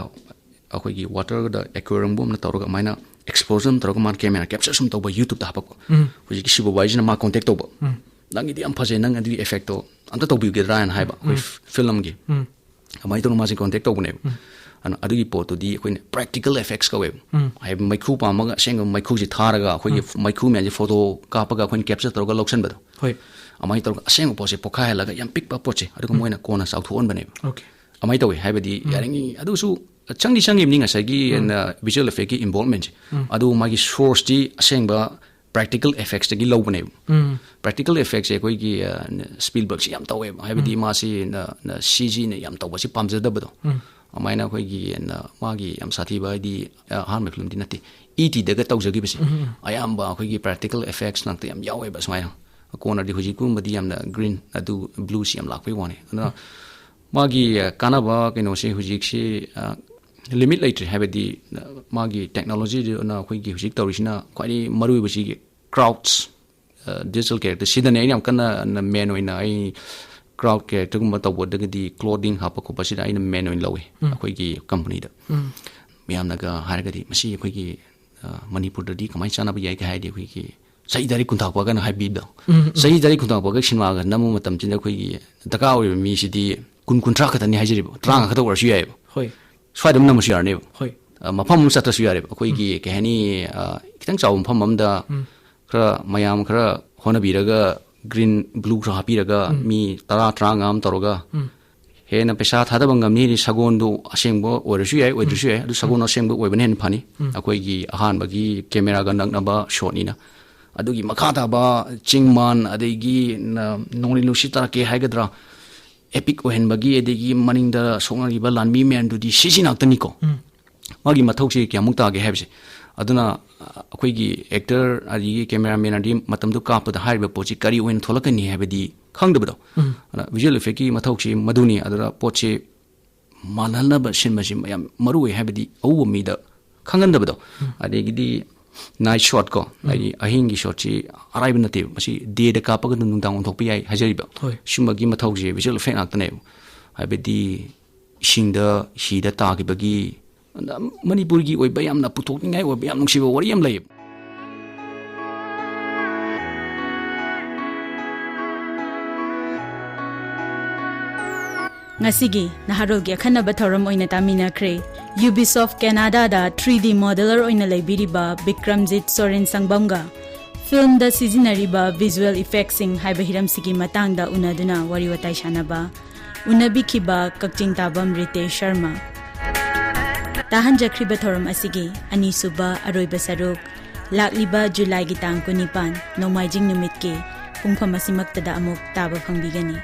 ꯑꯩꯈꯣꯏꯒꯤ ꯋꯥꯇꯔꯗ ꯑꯦꯀ꯭ꯋꯦꯔꯤꯌꯝꯒꯨꯝ ꯑꯃ ꯇꯧꯔꯒ ꯑꯗꯨꯃꯥꯏꯅ ꯑꯦꯛꯁꯄ꯭ꯂꯣꯖꯟ ꯇꯧꯔꯒ ꯃꯥꯅ ꯀꯦꯃꯦꯔꯥ ꯀꯦꯞꯆꯔ ꯁꯨꯝ ꯇꯧꯕ ꯌꯨꯇ꯭ꯌꯨꯕꯇ ꯍꯥꯄꯛꯄ꯫ ꯎꯝ꯫ ꯍꯧꯖꯤꯛꯀꯤ ꯁꯨꯄꯔꯚꯥꯏꯖꯔꯅ ꯃꯥ ꯀꯣꯟꯇꯦꯛ ꯇꯧꯕ꯫ ꯎꯝ꯫ "ꯅꯪꯒꯤꯗꯤ ꯌꯥꯝ ꯐꯖꯩ, ꯅꯪ ꯑꯗꯨꯒꯤ ꯏꯐꯦꯛꯇꯣ ꯑꯝꯇ ꯇꯧꯕꯤꯒꯦꯗ꯭ꯔꯥ?" ꯍꯥꯏꯅ ꯍꯥꯏꯕ, ꯑꯩꯈꯣꯏ ꯎꯝ꯫ ꯐꯤꯂꯝꯒꯤ꯫ ꯎꯝ꯫ ꯑꯗꯨꯃꯥꯏꯅ ꯇꯧꯅ ꯃꯥꯁꯦ ꯀꯣꯟꯇꯦꯛ ꯇꯧꯕꯅꯦꯕ꯫ ꯎꯝ꯫ ꯑꯗꯨꯅ ꯑꯗꯨꯒꯤ ꯄꯣꯠꯇꯨꯗꯤ ꯑꯩꯈꯣꯏꯅ ꯄ꯭ꯔꯦꯛꯇꯤꯀꯦꯜ ꯏꯐꯦꯛꯁ ꯀꯧꯋꯦꯕ꯫ ꯎꯝ꯫ ꯍꯥꯏꯕꯗꯤ ꯃꯩꯈꯨ ꯄꯥꯝꯃꯒ ꯑꯁꯦꯡꯕ ꯃꯩꯈꯨꯁꯤ ꯊꯥꯔꯒ ꯑꯩꯈꯣꯏꯒꯤ ꯎꯝ꯫ ꯃꯩꯈꯨ ꯃꯌꯥꯝꯁꯦ ꯐꯣꯇꯣ ꯀꯥꯞꯄꯒ ꯑꯩꯈꯣꯏꯅ ꯀꯦꯞꯆꯔ ꯇꯧꯔꯒ ꯂꯧꯁꯟꯕꯗꯣ꯫ ꯍꯣꯏ꯫ ꯑꯗꯨꯃꯥꯏꯅ ꯇꯧꯔꯒ ꯑꯁꯦꯡꯕ ꯄꯣꯠꯁꯦ ꯄꯣꯛꯈꯥꯏꯍꯜꯂꯒ ꯌꯥꯝ ꯄꯤꯛꯄ ꯄꯣꯠꯁꯦ, ꯑꯗꯨꯒ ꯎꯝ꯫ ꯃꯣꯏꯅ ꯀꯣꯟꯅ ꯆꯥꯎꯊꯣꯛꯍꯟꯕꯅꯦꯕ꯫ ꯑꯣꯀꯦ꯫ ꯑꯗꯨꯃꯥꯏꯅ ꯇꯧꯋꯦ꯫ ꯍꯥꯏꯕꯗꯤ ꯎꯝ꯫ ꯌꯥꯔꯤꯉꯩ ꯑꯗꯨꯁꯨ ꯆꯪꯗꯤ ꯆꯪꯉꯤꯕꯅꯤ ꯉꯁꯥꯏꯒꯤ ꯎꯝ꯫ ꯚꯤꯖꯨꯋꯦꯜ ꯏꯐꯦꯛꯀꯤ ꯏꯟꯚꯣꯜꯕꯃꯦꯟꯁꯦ꯫ ꯎꯝ꯫ ꯑꯗꯨ ꯃꯥꯒꯤ ꯁꯣꯔꯁꯇꯤ ꯑꯁꯦꯡꯕ ꯄ꯭ꯔꯦꯛꯇꯤꯀꯦꯜ ꯏꯐꯦꯛꯁꯇꯒꯤ ꯂꯧꯕꯅꯦꯕ꯫ ꯎꯝ꯫ ꯄ꯭ꯔꯦꯛꯇꯤꯀꯦꯜ ꯏꯐꯦꯛꯁꯦ ꯑꯩꯈꯣꯏꯒꯤ, ꯑ, ꯁ꯭ꯄꯤꯜꯕꯔꯒꯁꯤ ꯌꯥꯝ ꯇꯧꯋꯦꯕ꯫ ꯍꯥꯏꯕꯗꯤ ꯎꯝ꯫ ꯃꯥꯁꯤ ꯅ-, ꯅ-, ꯁꯤꯖꯤꯅ ꯌꯥꯝ ꯇꯧꯕꯁꯤ ꯄꯥꯝꯖꯗꯕꯗꯣ꯫ ꯎꯝ꯫ ꯑꯗꯨꯃꯥꯏꯅ ꯑꯩꯈꯣꯏꯒꯤ ꯅ-, ꯃꯥꯒꯤ ꯌꯥꯝ ꯁꯥꯊꯤꯕ ꯍꯥꯏꯗꯤ, ꯑ, ꯑꯍꯥꯟꯕ ꯐꯤꯂꯝꯗꯤ ꯅꯠꯇꯦ, ꯏ ꯇꯤꯗꯒ ꯇꯧꯖꯈꯤꯕꯁꯦ, ꯑꯌꯥꯝꯕ ꯑꯩꯈꯣꯏꯒꯤ practical effects ꯉꯥꯛꯇ ꯌꯥꯝ ꯌꯥꯎꯋꯦꯕ ꯁꯨꯃꯥꯏꯅ꯫ ꯀꯣꯟꯅꯗꯤ ꯍꯧꯖꯤꯛꯀꯨꯝꯕꯗꯤ ꯌꯥꯝꯅ green ꯑꯗꯨ blueꯁꯤ ꯌꯥꯝ ꯂꯥꯛꯄꯩ ꯋꯥꯅꯤ꯫ ꯑꯗꯨꯅ ꯃꯥꯒꯤ, ꯑ, ꯀꯥꯟꯅꯕ ꯀꯩꯅꯣꯁꯦ ꯍꯧꯖꯤꯛꯁꯤ, ꯑ, limit ꯂꯩꯇ꯭ꯔꯦ, ꯍꯥꯏꯕꯗꯤ, ꯑ, ꯃꯥꯒꯤ technologyꯗꯨꯅ ꯑꯩꯈꯣꯏꯒꯤ ꯍꯧꯖꯤꯛ ꯇꯧꯔꯤꯁꯤꯅ ꯈ꯭ꯋꯥꯏꯗꯒꯤ ꯃꯔꯨꯑꯣꯏꯕꯁꯤꯒꯤ crowds, ꯑ, digital character ꯁꯤꯗꯅꯦ ꯑꯩꯅ ꯌꯥꯝ ꯀꯟꯅ main ꯑꯣꯏꯅ ꯑꯩ crowd characterꯒꯨꯝꯕ ꯇꯧꯕꯗꯒꯤꯗꯤ clothing ꯍꯥꯞꯄ ꯈꯣꯠꯄꯁꯤꯗ ꯑꯩꯅ main ꯑꯣꯏꯅ ꯂꯧꯋꯤ ꯑꯩꯈꯣꯏꯒꯤ companyꯗ꯫ ꯃꯌꯥꯝꯅꯒ ꯍꯥꯏꯔꯒꯗꯤ ꯃꯁꯤ ꯑꯩꯈꯣꯏꯒꯤ, ꯑ, ꯃꯅꯤꯄꯨꯔꯗꯗꯤ ꯀꯃꯥꯏꯅ ꯆꯥꯟꯅꯕ ꯌꯥꯏꯒ ꯍꯥꯏꯔꯗꯤ ꯑꯩꯈꯣꯏꯒꯤ ꯆꯍꯤ ꯇꯔꯦꯠ ꯀꯨꯟꯊꯥꯛꯄꯒꯅ ꯍꯥꯏꯕꯤꯕꯗꯣ꯫ ꯆꯍꯤ ꯇꯔꯦꯠ ꯀꯨꯟꯊꯥꯛꯄꯒ ꯁꯤꯅꯦꯃꯥꯒ ꯅꯝꯕ ꯃꯇꯝꯁꯤꯗ ꯑꯩꯈꯣꯏꯒꯤ ꯗꯔꯀꯥꯔ ꯑꯣꯏꯕ ꯃꯤꯁꯤꯗꯤ ꯀꯨꯟ, ꯀꯨꯟꯊ꯭ꯔꯥ ꯈꯛꯇꯅꯤ ꯍꯥꯏꯖꯔꯤꯕ, ꯇꯔꯥꯃꯉꯥ ꯈꯛꯇ ꯑꯣꯏꯔꯁꯨ ꯌꯥꯏꯑꯕ꯫ ꯍꯣꯏ꯫ ꯁ꯭ꯋꯥꯏꯗ ꯑꯗꯨꯝ ꯅꯝꯃꯁꯨ ꯌꯥꯔꯅꯦꯕ꯫ ꯍꯣꯏ꯫ ꯑ, ꯃꯐꯝ ꯑꯃ ꯆꯠꯇ꯭ꯔꯁꯨ ꯌꯥꯔꯦꯕ꯫ ꯑꯩꯈꯣꯏꯒꯤ ꯀꯩ ꯍꯥꯏꯅꯤ, ꯑ, ꯈꯤꯇꯪ ꯆꯥꯎꯕ ꯃꯐꯝ ꯑꯃꯗ ꯈꯔ ꯃꯌꯥꯝ ꯈꯔ ꯍꯣꯠꯅꯕꯤꯔꯒ green blue ꯈꯔ ꯍꯥꯞꯄꯤꯔꯒ ꯃꯤ ꯇꯔꯥ, ꯇꯔꯥꯃꯉꯥ ꯑꯃ ꯇꯧꯔꯒ ꯍꯦꯟꯅ ꯄꯩꯁꯥ ꯊꯥꯗꯕ ꯉꯝꯅꯤ ꯍꯥꯏꯗꯤ ꯁꯒꯣꯜꯗꯨ ꯑꯁꯦꯡꯕ ꯑꯣꯏꯔꯁꯨ ꯌꯥꯏ, ꯑꯣꯏꯗ꯭ꯔꯁꯨ ꯌꯥꯏ, ꯑꯗꯨ ꯁꯒꯣꯜ ꯑꯁꯦꯡꯕ ꯑꯣꯏꯕꯅ ꯍꯦꯟꯅ ꯐꯅꯤ꯫ ꯑꯩꯈꯣꯏꯒꯤ ꯑꯍꯥꯟꯕꯒꯤ cameraꯒ ꯅꯛꯅꯕ shotꯅꯤꯅ꯫ ꯑꯗꯨꯒꯤ ꯃꯈꯥ ꯇꯥꯕ ꯆꯤꯡ ꯃꯥꯟ, ꯑꯗꯒꯤ ꯅ-, ꯅꯣꯡꯂꯩ ꯅꯨꯡꯁꯤꯠ ꯇꯥꯔꯛꯀꯦ ꯍꯥꯏꯒꯗ꯭ꯔꯥ, epic ꯑꯣꯏꯍꯟꯕꯒꯤ, ꯑꯗꯒꯤ ꯃꯅꯤꯡꯗ ꯁꯣꯛꯅꯔꯤꯕ ꯂꯥꯟꯃꯤ ꯃꯌꯥꯝꯗꯨꯗꯤ ꯁꯤꯁꯤ ꯉꯥꯛꯇꯅꯤꯀꯣ꯫ ꯃꯥꯒꯤ ꯃꯊꯧꯁꯤ ꯀꯌꯥꯃꯨꯛ ꯇꯥꯒꯦ ꯍꯥꯏꯕꯁꯦ꯫ ꯑꯗꯨꯅ, ꯑ, ꯑꯩꯈꯣꯏꯒꯤ actor ꯑꯗꯒꯤ cameraman ꯑꯗꯒꯤ ꯃꯇꯝꯗꯨ ꯀꯥꯞꯄꯗ ꯍꯥꯏꯔꯤꯕ ꯄꯣꯠꯁꯤ ꯀꯔꯤ ꯑꯣꯏꯅ ꯊꯣꯛꯂꯛꯀꯅꯤ ꯍꯥꯏꯕꯗꯤ ꯈꯪꯗꯕꯗꯣ꯫ ꯑꯗꯨꯅ visual effectꯀꯤ ꯃꯊꯧꯁꯤ ꯃꯗꯨꯅꯤ꯫ ꯑꯗꯨꯅ ꯄꯣꯠꯁꯤ ꯃꯥꯜꯍꯟꯅꯕ ꯁꯤꯟꯕꯁꯤ ꯌꯥꯝ ꯃꯔꯨ ꯑꯣꯏ, ꯍꯥꯏꯕꯗꯤ ꯑꯎꯕ ꯃꯤꯗ ꯈꯪꯍꯟꯗꯕꯗꯣ꯫ ꯑꯗꯒꯤꯗꯤ night shotꯀꯣ, ꯍꯥꯏꯗꯤ ꯑꯍꯤꯡꯒꯤ shotꯁꯤ ꯑꯔꯥꯏꯕ ꯅꯠꯇꯦꯕ꯫ ꯃꯁꯤ dayꯗ ꯀꯥꯞꯄꯒ ꯑꯗꯨꯝ ꯅꯨꯡꯗꯥꯡ ꯑꯣꯟꯊꯣꯛꯄ ꯌꯥꯏ ꯍꯥꯏꯖꯔꯤꯕ꯫ ꯍꯣꯏ꯫ ꯁꯤꯒꯨꯝꯕꯒꯤ ꯃꯊꯧꯁꯦ visual effect ꯉꯥꯛꯇꯅꯦꯕ꯫ ꯍꯥꯏꯕꯗꯤ ꯏꯁꯤꯡꯗ ꯍꯤꯗ ꯇꯥꯈꯤꯕꯒꯤ, ꯃꯅꯤꯄꯨꯔꯒꯤ ꯑꯣꯏꯕ ꯌꯥꯝꯅ ꯄꯨꯊꯣꯛꯅꯤꯡꯉꯥꯏ ꯑꯣꯏꯕ ꯌꯥꯝ ꯅꯨꯡꯁꯤꯕ ꯋꯥꯔꯤ ꯑꯃ ꯂꯩꯌꯦꯕ꯫ ꯉꯁꯤꯒꯤ ꯅꯍꯥꯔꯣꯜꯒꯤ ꯑꯈꯟꯅꯕ ꯊꯧꯔꯝ ꯑꯣꯏꯅ ꯇꯥꯃꯤꯟꯅꯈ꯭ꯔꯦ꯫ Ubisoft Canadaꯗ three D modeler ꯑꯣꯏꯅ ꯂꯩꯕꯤꯔꯤꯕ ꯕꯤꯀ꯭ꯔꯝꯖꯤꯠ ꯁꯣꯔꯦꯟ ꯁꯪꯕꯝꯒ ꯐꯤꯜꯝꯗ ꯁꯤꯖꯤꯟꯅꯔꯤꯕ visual effectꯁꯤꯡ ꯍꯥꯏꯕ ꯍꯤꯔꯝꯁꯤꯒꯤ ꯃꯇꯥꯡꯗ ꯎꯅꯗꯨꯅ ꯋꯥꯔꯤ ꯋꯥꯇꯥꯏ ꯁꯥꯟꯅꯕ ꯎꯅꯕꯤꯈꯤꯕ ꯀꯛꯆꯤꯡ ꯇꯥꯕꯝ ꯔꯤꯇꯦꯁ ꯁꯔꯃ꯫ ꯇꯥꯍꯟꯖꯈ꯭ꯔꯤꯕ ꯊꯧꯔꯝ ꯑꯁꯤꯒꯤ ꯑꯅꯤꯁꯨꯕ ꯑꯔꯣꯏꯕ ꯁꯔꯨꯛ ꯂꯥꯛꯂꯤꯕ ꯖꯨꯂꯥꯏꯒꯤ ꯇꯥꯡ ꯀꯨꯟꯅꯤꯄꯥꯟ, ꯅꯣꯡꯃꯥꯏꯖꯤꯡ ꯅꯨꯃꯤꯠꯀꯤ ꯄꯨꯡꯐꯝ ꯑꯁꯤꯃꯛꯇꯗ ꯑꯃꯨꯛ ꯇꯥꯕ ꯐꯪꯕꯤꯒꯅꯤ꯫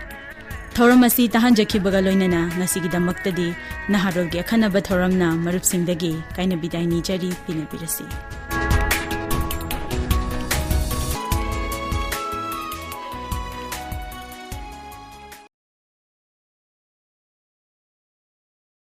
ꯊꯧꯔꯝ ꯑꯁꯤ ꯇꯥꯍꯟꯖꯈꯤꯕꯒ ꯂꯣꯏꯅꯅ ꯉꯁꯤꯒꯤꯗꯃꯛꯇꯗꯤ ꯅꯍꯥꯔꯣꯜꯒꯤ ꯑꯈꯟꯅꯕ ꯊꯧꯔꯝꯅ ꯃꯔꯨꯞꯁꯤꯡꯗꯒꯤ ꯀꯥꯏꯅꯕꯤꯗꯥꯏ ꯅꯤꯖꯔꯤ, ꯄꯤꯅꯕꯤꯔꯁꯤ꯫